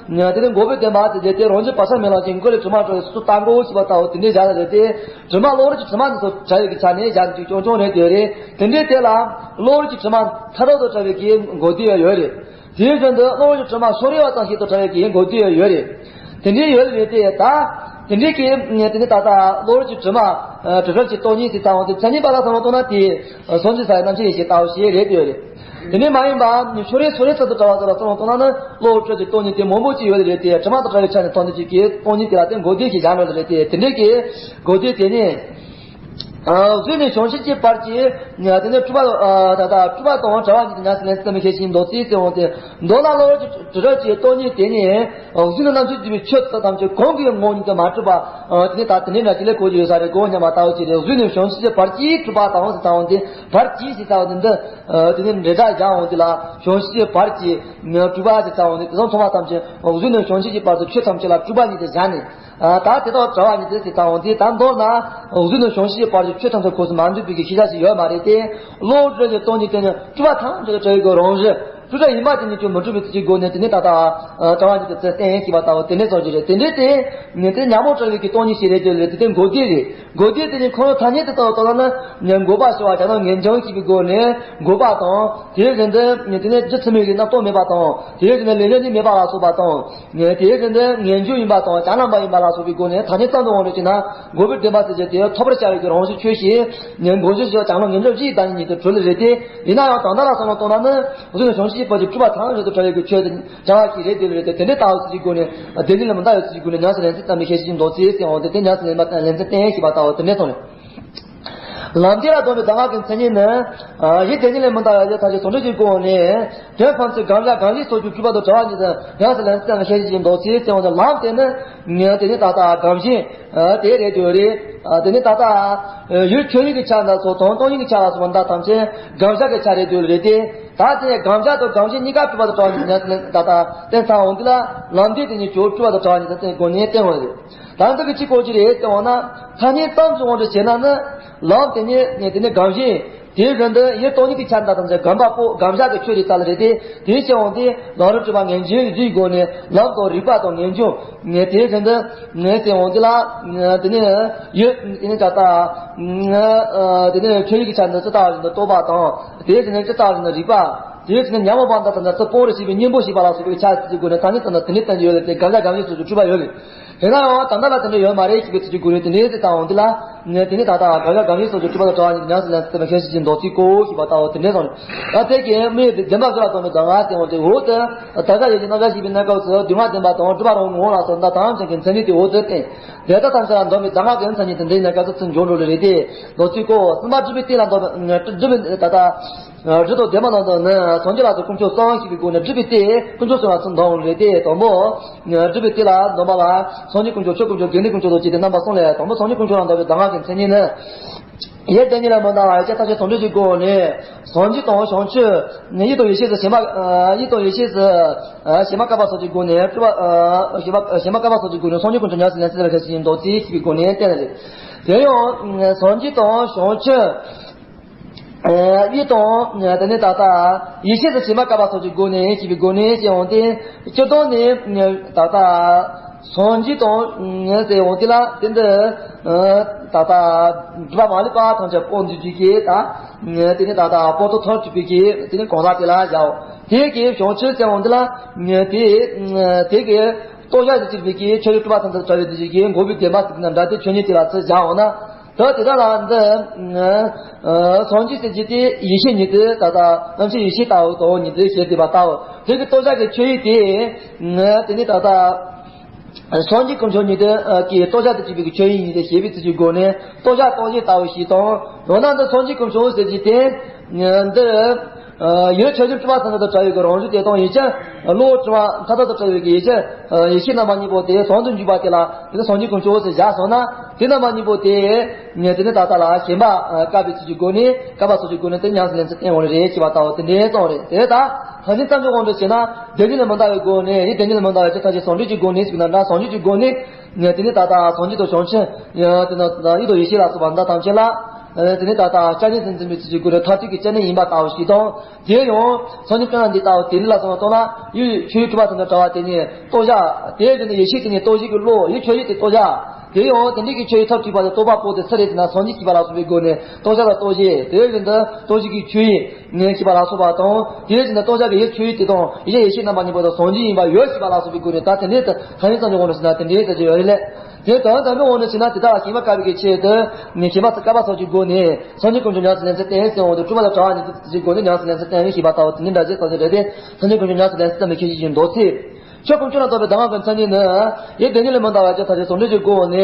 དུ། དེ་ནི་འགོག་པའི་བདེན་པ་ཟེར་གྱི་དེ་རང་རྒྱུད་བག་ཆགས་མེད་ལ་ཞིང་མགོ་ལས་དྲི་མ་བྲལ་བའི་སོ་སོ་ལྟ་འགོག་ཞེས་པ་ལྟ་བུ་དེ་འདྲའི་བཞག་ལ་རེད་དེ། དྲི་མ་གློ་བུར་གྱི་དྲི་མ་འདི་ཚོ་བྲལ་བའི་གི་ཆ་ནས་བཞག་འདུག་ཀྱང་ཀྱང་རེད་དེ་རེད། དེ་འདྲའི་དེ་ལ་གློ་བུར་གྱི་དྲི་མ་མཐའ་དག་ཏུ་བྲལ་བའི་གི་འགོག་བདེན་ཡང་ཡོད་རེད། དེའི་རྒྱུན་དུ་གློ་བུར་གྱི་དྲི་མ་ཤོར་རེ་བ་ཙམ་ཞིག་ཏུ་བྲལ་བའི་གི་འགོག་བདེན་ཡང་ཡོད་རེད། དེ་འདྲའི་ཡོད་རེད་དེ་ད། དེ་འདྲའི་གི་དེ་ནི་ད་ལྟ་གློ་བུར་གྱི་དྲི་མ་དྲི་བྲལ་གྱི་སྟོང་ཉིད་ཟེར་ཙམ་དེ་མཚན་ཉིད་པ་ལ་སོང་བ་ལྟོས་ན་དེ་སོང་ཅི་ས་ཡི་རྣམ་ཤེས་ཡེ་ཤེས་ལྟ་བུ་ཞིག་རེད་དེ་ཡོད་རེད། དེ་ནི་མ་ཡིན་པ་ཤོར་རེ་ཤོར་རེ་ཚུལ་དུ་བྲལ་བ་ཙམ་ལ་སོང་བ་ལྟོས་ན་ནི་གློ་བུར་གྱི་སྟོང་ཉིད་དེ་མང་པོ་ཅིག་ཡོད་རེད་དེ། དྲི་མ་དང་བྲལ་བའི་ཆ་ནས་མཐོང་ནི་ཅིག་གི་སྟོང་ཉིད་དེ་ལ་དེ་འགོག་བདེན་ཞེས་བྱ་འགྲོ་རེད་དེ། དེ་འདྲའི་གི་འགོག་བདེན་དེ་ནི། གཟུགས་ནས་བྱང་ཆུབ་ཀྱི་བར་གྱི་དེ་ནི་སྤྲོས་པ་ད་ལྟ་སྤྲོས་པ་དང་བྲལ་བ་ཉིད་དུ་ཉམས་སུ་ལེན་ཚུལ་བསྟན་པའི་ཤེས་བྱེད་ཀྱི་མདོ་རྩིས་ཟེར་འོང་སྟེ། མདོ་ལ་གློ་བུར་གྱི་དྲི་བྲལ་གྱི་སྟོང་ཉིད་དེ་ནི་གཟུགས་ནས་རྣམ་ཤེས་སྐྱེ་བའི་ཆོས་ཚོགས་ཐམས་ཅད་གང་གི་ངོ་བོ་ཉིད་དུ་མ་གྲུབ་པ། དེ་ནི་ད་དེ་ནས་ན་དེ་ལས་གོ་རྒྱུ་ཡོད་ས་རེད་གོ་སྙམ་པ་ལྟ་བུ་ཅིག་རེད། གཟུགས་ནས་བྱང་ཆུབ་ཀྱི་བར་གྱི་སྤྲོས་པ་དང་ཟེར་ཙམ་དེ་བར་གྱི་ཞེས་ཙམ་དེ་འདི་དེ་ནི་འབྲེལ་སྒྲ་བཞག་འོང་དེ་ལ་བྱང་ཆུབ་ཀྱི་བར་གྱི་སྤྲོས་པ་ཞེས་ཙམ་དེ་དེ་ཚོ་མཐོང་བ་ཐམས་ཅད་གཟུགས་ནས་བྱང་ཆུབ་ཀྱི་བར་དུ་ཆོས་ཐམས་ཅད་ལ་སྤྲོས་པ་ཉིད་དུ་བཞག་ནས། ད་དེ་དག་བྲལ་བ་ཉིད་དུ་ཟེར་ཙམ་དེ་ད་མདོར་ན་གཟུགས་ནས་བྱང་ཆུབ་ཀྱི་བར་གྱི་ཆོས་ཐམས་ཅད་ཁོངས་སུ་མ་འདུས་པའི་གི་ཤེས་བྱ་ཞིག་ཡོད་མ་རེད་དེ། གློ་བུར་གྱི་སྟོང་ཉིད་དེ་ནི་སྤྲོས་པ་ཐམས་ཅད་ཀྱི་བྲལ་བའི་གི་རང་བཞིན། སྤྲོས་བྲལ་ཡིན་པ་དེ་ཉིད་ཀྱང་མི་སྤྲོས་པའི་ཚུལ་གྱི་སྒོ་ནས་དེ་ནི་ད་ལྟ་ཨ་གྲྭ་བ་ཉིད་དུ་ཚུར་བསྟན་ཞེས་པ་ལྟ་བུ་དེ་འདྲའི་སོགས་ཀྱི་རེད། དེ་འདྲའི་དེ་ནི་དེ་ཉོན་མོངས་བྲལ་བའི་གི་སྟོང་ཉིད་ཞིག་རེད་དེ་ལས་དེ་དེ་མགོ་བདེ་རེད། མགོ་བདེ་དེ་ནི་ཁོ་རང་ཐ་སྙད་དུ་བཏགས་བཏགས་ན་ནི་འགོག་པ་ཞེས་པ་བྱ་ན་ངེས་འབྱུང་ཞེས་པའི་སྒོ་ནས་འགོག་པ་དང་། དེའི་རིང་དུ་དེ་ནི་རྒྱུ་ཚུལ་མིན་གྱི་རྣམ་རྟོག་མེད་པ་དང་། དེའི་རིང་དུ་ལས་ཉོན་གཉིས་མེད་པ་ལ་སོགས་པ་དང་། དེའི་རིང་དུ་ངེས་འབྱུང་ཡིན་པ་དང་བྱ་ལམ་པ་ཡིན་པ་ལ་སོགས་པའི་སྒོ་ནས་ཐ་སྙད་ཙམ་དུ་དབང་དུ་བྱས་ན་འགོག་པའི་བདེན་པ་ཟེར་རྒྱུ་དེ་ཐོབ་པར་བྱ་བའི་གི་རང་བཞིན་ཆོས་ཅན། ངེས་འབྱུང་ཞེས་པ་བྱ་ལམ་ངེས་འབྱུང་བཞི་ཡི་བདག་ཉིད་ཉིད་དུ་གྲུབ་ལ་རེད་དེ། ཡིན་ན་ཡང་དོན་དག་ལ་བསམ་བློ་གཏོང་ན་ནི། འོ་དེ་ནི་བྱང་ཆུབ་ཀྱི་བར་གྱི་སྤྲོས་པ་ཐམས་ཅད་དུ་བྲལ་བའི་གི་ཆོས་དེ་བྱ་བ་ཞིག་རེད་དེ་ལ་རེད་དེ། དེ་འདྲའི་ལྟ་བ་ཚུལ་གྱི་སྒོ་ནས་བདེན་གཉིས་ལས་མི་འདའ་བའི་ཚུལ་གྱི་སྒོ་ནས་ཉམས་སུ་ལེན་ཚུལ་ཙམ་ལས་ཤེས་བཞིན་མདོ་རྩིས་ཟེར་འོང་དེ། དེ་ཉམས་སུ་ལེན་པ་ལེན་ཚུལ་བསྟན་ཞེས་པ་ལྟ་བུ་དེ་འདྲའི་ཐོག་ནས། ལམ་བདེ་ལ་སྡོམ་པའི་གདམས་ངག་གི་མཚན་ཉིད་ནི། ཡིད་བདེན་གཉིས་ལས་མི་འདའ་བའི་ཐབས་ཀྱི་ཟུང་འབྲེལ་གྱི་སྒོ་ནས། དོན་ཕན་ཚུན་དགག་བཞག་དགག་གཞི་སོགས་ཀྱི་སྤྲོས་པ་དང་བྲལ་བ་ཉིད་དུ་ཉམས་སུ་ལེན་ཚུལ་ཙམ་ལས་ཤེས་བཞིན་མདོ་རྩིས་ཟེར་འོང་དེ། ལམ་དེ་ནི། དེ་ནི་ད་ལྟ་དགག་གཞི། དེ་རེད་དེ་རེད། དེ་ནི་ད་ལྟ། ཡུལ་ཁྱོད་ཡུལ་གྱི་ཆ་འདྲ་སོགས་དང་སྟོང་ཉིད་ཀྱི་ཆ་ལ་སོགས་པ་འདི་ཐམས་ཅད་དགག་བཞག་གི་ཆ་རེད་དེ་རེད་དེ། ད་དེ་དགག་བཞག་དང་དགག་གཞི་གཉིས་ཀ་སྤྲོས་པ་དང་བྲལ་བ་ཉིད་ད་ལྟ་བསྟན་ཚར་འོང་དུས་ལ། ལམ་འདི་དེ་ཉིད་ཀྱང་སྤྲོས་པ་དང་བྲལ་བ་ཉིད་དུ་བསྟན་དགོས་ནས་བསྟན་འོང་རེད། ད་འདི་གི་གཅིག་གོ་གཅིག་རེད་བསྟན་འོང་ན། ཐ་སྙད་ཙམ་གྱི་དབང་དུ་བྱས་ན་ནི། ལམ་དེ་ཉིད་དེ་ནི་དགག་གཞི། དེའི་རིང་དུ་ཡུལ་སྟོང་ཉིད་ཀྱི་ཆ་འདྲ་ཐམས་ཅད་དགག་པ་པོ་དགག་བཞག་གི་ཆོས་རེད་ས་ལ་རེད་དེ། དེའི་ཕྱིར་འོང་དེ་ལམ་རིམ་སྤྲོས་པ་ངེས་འབྱུང་བཞིའི་སྒོ་ནས་ལམ་དང་རིགས་པ་དང་ངེས་འབྱུང་། དེའི་རིང་དུ་ངེས་ཟེར་འོང་དེ་ལ། དེ་ནས་ཡུལ་དེ་ནས་ད་ལྟ། དེ་ནས་ཁྱོད་ཡུལ་གྱི་ཆ་འདྲ་ཇི་ལྟ་བ་བཞིན་དུ་རྟོགས་པ་དང་། དེའི་རིང་ནས་ཇི་ལྟ་བ་བཞིན་དུ་རིགས་པ། དེའི་རིང་ནས་ཉོན་མོངས་པ་འདི་དང་ཚུར་སྤོང་བར་བྱེད་པའི་གཉེན་པོ་ཞེས་པ་ལ་སོགས་པའི་ཆ་ཚིག་གི་སྒོ་ནས་ཐ་སྙད་ཙམ་དུ་དེ་ནས་བསྟན་གྱི་ཡོད་ལ། དེ་དགག་བཞག་དགག་གཞི་སོགས་ཀྱི་སྤྲོས་པ་ཡོད་ལ། དེ་ན་ཡང་ད་ལྟ་ལ་དེ་འདྲ་ཡོད་མ་རེད་ཞེས་པའི་ཚིག་གི་སྒོ་ནས་དེ་འདྲའི་ཚིག་བཏང་འོང་དེ་ལ། དེ་ནི་ད་ལྟ་དགག་བཞག་དགག་གཞི་སོགས་ཀྱི་སྤྲོས་པ་དང་བྲལ་བ་ཉིད་ཉམས་སུ་ལེན་ཚུལ་ཙམ་ལས་ཤེས་བཞིན་མདོ་རྩིས་གོ་ཞེས་པ་ལྟ་བུ་དེ་འདྲའི་སོང་ནས། ད་དེ་གིན་མི་ཡི་བདེན་པ་བཞི་ལ་སྡོམ་པའི་གདམས་ངག་ཟེར་འོང་དེ། འོག་ཏུ་ད་ལྟ་ཡོད་ཀྱི་རྣམ་གཞག་ཞེས་པའི་གནས་སྐབས་སུ་སྡུག་བསྔལ་བདེན་པ་དང་སྒྲིབ་པ་རང་ངོ་བོ་ལ་སོགས་འདི་ཐམས་ཅད་ཀྱི་མཚན་ཉིད་དེ་འོག་ཏུ་བསྟན། དེ་དག་ཐམས་ཅད་ལ་སྡོམ་པའི་གདམས་ངག་གི་མཚན་ཉིད་དེ་འདྲའི་གནས་སྐབས་སུ་ཚུར་འབྱོར་འགྲོ་ལེ་རེད་དེ། མདོ་རྩིས་གོ། གསུམ་པ་སྒྲུབ་པའི་སྟེགས་ལ་སྡོམ་པ། སྒྲུབ་པའི་ད་ལྟ། སྒྲུབ་པའི་ད་ལྟ། སངས་རྒྱས་ལ་སོགས་དཀོན་མཆོག་གསུམ་ཞེས་པའི་སྒོ་ནས་སྒྲུབ་པའི་སྟེགས་དཀོན་མཆོག་གསུམ་ལ་ཚུར་འདོམས་རེད་དེ། དང་པོ། སྒྲུབ་པའི་སྟེགས་ལ་སྡོམ་པ་ལ་སངས་རྒྱས་དཀོན་མཆོག་ཆོས་དཀོན་མཆོག་དགེ་འདུན་དཀོན་མཆོག་དང་བཅས་ཏེ་རྣམ་པ་གསུམ་ལས། དང་པོ་སངས་རྒྱས་དཀོན་མཆོག་ལ་སྡོམ་པའི་གདམས་ངག་གི་མཚན་ཉིད་ནི། ཡིད་བདེན་གཉིས་ལས་མི་འདའ་བ་ཡིད་ཆེས་ཐམས་ཅད་ཟུང་འབྲེལ་གྱི་སྒོ་ནས། སངས་རྒྱས་དང་བྱང་ཆུབ། ཡིད་དང་ཡེ་ཤེས་སུ་ཞེན་པ། ཡིད་དང་ཡེ་ཤེས་སུ། ཞེན་པ་བསྐལ་པ་སོགས་ཀྱི་སྒོ་ནས་སྤྲོས་པ། ཞེན་པ་ཞེན་པ་བསྐལ་པ་སོགས་ཀྱི་སྒོ་ནས་སངས་རྒྱས་དཀོན་མཆོག་ཉམས་སུ་ལེན་ཚུལ་ལ་ཤེས་བཞིན་མདོ་རྩིས་ཞེས་པའི་སྒོ་ནས་བསྟན་ལ་རེད། དེ་ཡང་སངས་རྒྱས་དང་བྱང་ཆུབ། ཡིད་དང་དེ་ནས་ད་ལྟ་ཡེ་ཤེས་སུ་ཞེན་པ་བསྐལ་པ་སོགས་ཀྱི་སྒོ་ནས་ཞེས་པའི་སྒོ་ནས་ཞེས་འོང་སྟེ། སྤྱིར་བཏང་ནི་ད་ལྟ་སངས་རྒྱས་དང་ཟེར་འོང་དེ་ལ་དེ་འདི་ད་ལྟ་སྒྲིབ་པ་མ་ལུས་པ་ཐམས་ཅད་སྤོང་འདུས་ཀྱི་ད་དེ་ནས་ད་ལྟ་སྤངས་རྟོགས་མཐར་ཐུག་པའི་གི་དེ་ནས་གང་ཟག་དེ་ལ་བཞག་དེ་གི་བྱང་ཆུབ་ཟེར་འོང་དེ་ལ་དེ་དེ་གི་རྟོགས་བྱ་དུ་གྱུར་པའི་གི་ཆོས་ཀྱི་སྤྲོས་པ་ཐམས་ཅད་བྲལ་བའི་དུས་ཀྱི་འགོག་པའི་བདེན་པ་ཟེར་དེ་ན་འདྲ་སྟེ་ཆོས་ཉིད་དེ་ལ་ཚུར་བཞག་འོང་ན། ད་དེ་དག་ལ་འདི། སངས་རྒྱས་ཟེར་རྒྱུ་དེ་ཡེ་ཤེས་ཉིད་དུ་ད་ལྟ་རྣམ་ཤེས་ཡེ་ཤེས་ལྟ་བུ་དང་ཉིད་དུ་ཞེས་བསྟན་པ་ལྟ་བུ། དེ་གི་རྟོགས་བྱ་གི་ཆོས་ཡིན་ཏེ། དེ་ནི་ད་ལྟ། སངས་རྒྱས་དཀོན་མཆོག་ཉིད་དུ་གི་རྟོགས་བྱ་དུ་གྱུར་པའི་གི་ཆོས་ཡིན་ཏེ་ཞེས་པའི་ཚུལ་གྱི་སྒོ་ནས་རྟོགས་བྱ་རྟོགས་བྱེད་ལྟ་བུ་ཞིག་དང་། འོ་ན་འདི་སངས་རྒྱས་དཀོན་མཆོག་ཟེར་རྒྱུ་དེ། འདི། ཡུལ་ཆོས་ཅན་སྤྲོས་པ་ཐམས་ཅད་དང་བྲལ་བའི་གི་རང་བཞིན་དེ་དང་ཡེ་ཤེས། བློ་སྤྲོས་པ་མཐའ་དག་དང་བྲལ་བའི་གི་ཡེ་ཤེས། ཡེ་ཤེས་རྣམ་པ་གཉིས་པོ་དེ་ཟུང་དུ་འཇུག་པ་དེ་ལ་དེ་ནི་སངས་རྒྱས་དཀོན་མཆོག་ཟེར་བཞག་སོང་ན། དེ་རྣམ་པ་གཉིས་པོ་དེ། དེ་ནི་ད་ལྟ་ལ་ཞེན་པ་བསྐལ་པའི་ཚུལ་གྱི་སྒོ་ནས་བསྐལ་པ་སོགས་ཀྱི་སྒོ་ནས་དེ་ཉམས་སུ་ལེན་ཚུལ་བསྟན་འོང་རེད་ཞེས་པ་ལྟ་བུ་དེ་འདྲའི་གསུངས་རེད། དེ་ད་ཐ་སྙད་ཙམ་གྱི་དབང་དུ་བྱས་ན་བདེན་གཉིས་ལས་མི་འདའ་བའི་སྒོ་ནས་ཡིད་བདེན་གཉིས་ལས་མི་འདའ་བའི་ཆོས་ཐམས་ཅད་ཟུང་འབྲེལ་གྱི་སྒོ་ནས་ཟེར་བ་ན་འདྲ། སངས་རྒྱས་ཀྱི་སྒོ་ནས། དེ་ནི་ད་ལྟ་སངས་རྒྱས་དང་བྱང་ཆུབ། དེ་ན་ཡིད་དང་ཡེ་ཤེས་ལ་སོགས་པ་འདི་ཐམས་ཅད་ལ། དེ་ནི་ད་ལྟ་སྐྱབས་གནས་སུ་འཛིན་པའི་ཚུལ་གྱི་སྒོ་ནས་མཐར་ཐུག་གི་སྐྱབས་གནས་ཡིན་པ་ལྟ་བུ་ཞིག་དང་། དེ་ཡང་སངས་རྒྱས་བསྟན་ལ་འདི་ལྟ་བུ་དེ་ནི་ལ་སོགས་པ་གཏོང་ན་ཡུལ་ཆོས་ཀྱི་སྤྲོས་པ་ཐམས་ཅད་བྲལ་བ་དེ་ནི་རྟོགས་བྱ། དེའི་རྒྱུ་ནི་ཡེ་ཤེས་དེ་ནི་རྟོགས་བྱེད་ཀྱི་བློ། ཡུལ་ཆོས་ཡུལ་དེ་རྟོགས་བྱ། དེ་ཡང་དེ་འདྲའི་གི་ཆོས་ཡུལ་ཐབས་གཅིག་པ་དེ་རྟོགས་པ་པོ་དེ་སུ་རེད་ཟེར་ན་སངས་རྒྱས་ཞེས་པ་ལ་སོགས་པའི་སྒོ་ནས་རྟོགས་བྱ་ལ་རྟོགས་བྱེད། དེའི་རྒྱུ་འདི་རྟོགས་བྱེད་ཀྱི་ཆོས་ཡིན། ངས་ཞེས་པ་ལ་སོགས་པ་དང་། དེའི་རྒྱུ་ནི་རྟོགས་བྱ་གི་ཡུལ་ཆོས་ཡུལ་དེ་དང་ཡེ་ཤེས་ཡེ་ཤེས་རྣམ་པ་གཉིས་པོ་དང་ཟུང་འཇུག་ཡིན་པ་ཡོད་ཞེས་པ་ལ་སོགས་པའི་སྒོ་ནས་ད་དེ་འདྲའི་ཐ་སྙད་ཙམ་གྱི་དབང་དུ་བྱས་ན་དེ་འདྲའི་ཟེར་གྱི་ཡོད་རེད་ལ། དེ་དོན་དམ་པའི་དབང་དུ་བྱས་ན་དེ་དག་ལ་ཞེན་པ་བསྐལ་པའི་གི་ཆེད་དུ་ནི་ཞེན་པ་བསྐལ་པ་སོགས་ཀྱི་སྒོ་ནས་སངས་རྒྱས་དཀོན་མཆོག་ཉམས་སུ་ལེན་ཚུལ་བསྟན་ཟེར་འོང་དུས་སྤྲོས་པ་དང་བྲལ་བ་ཉིད་ཀྱི་སྒོ་ནས་ཉམས་སུ་ལེན་ཚུལ་བསྟན་ཞེས་པ་ལྟ་བུ་དེ་ནི་འདྲ་བྱེད་ས་དེ་རེད་དེ། སངས་རྒྱས་དཀོན་མཆོག་ཉམས་སུ་ལེན་ཚུལ་ཙམ་ལས་ཤེས་བཞིན་མདོ་ཚིག་ཆོས་དཀོན་མཆོག་ལ་སྡོམ་པའི་གདམས་ངག་གི་མཚན་ཉིད་ནི། ཡིད་བདེན་གཉིས་ལས་མི་འདའ་བའི་ཆོས་ཐམས་ཅད་ཟུང་འབྲེལ་གྱི་སྒོ་ནས།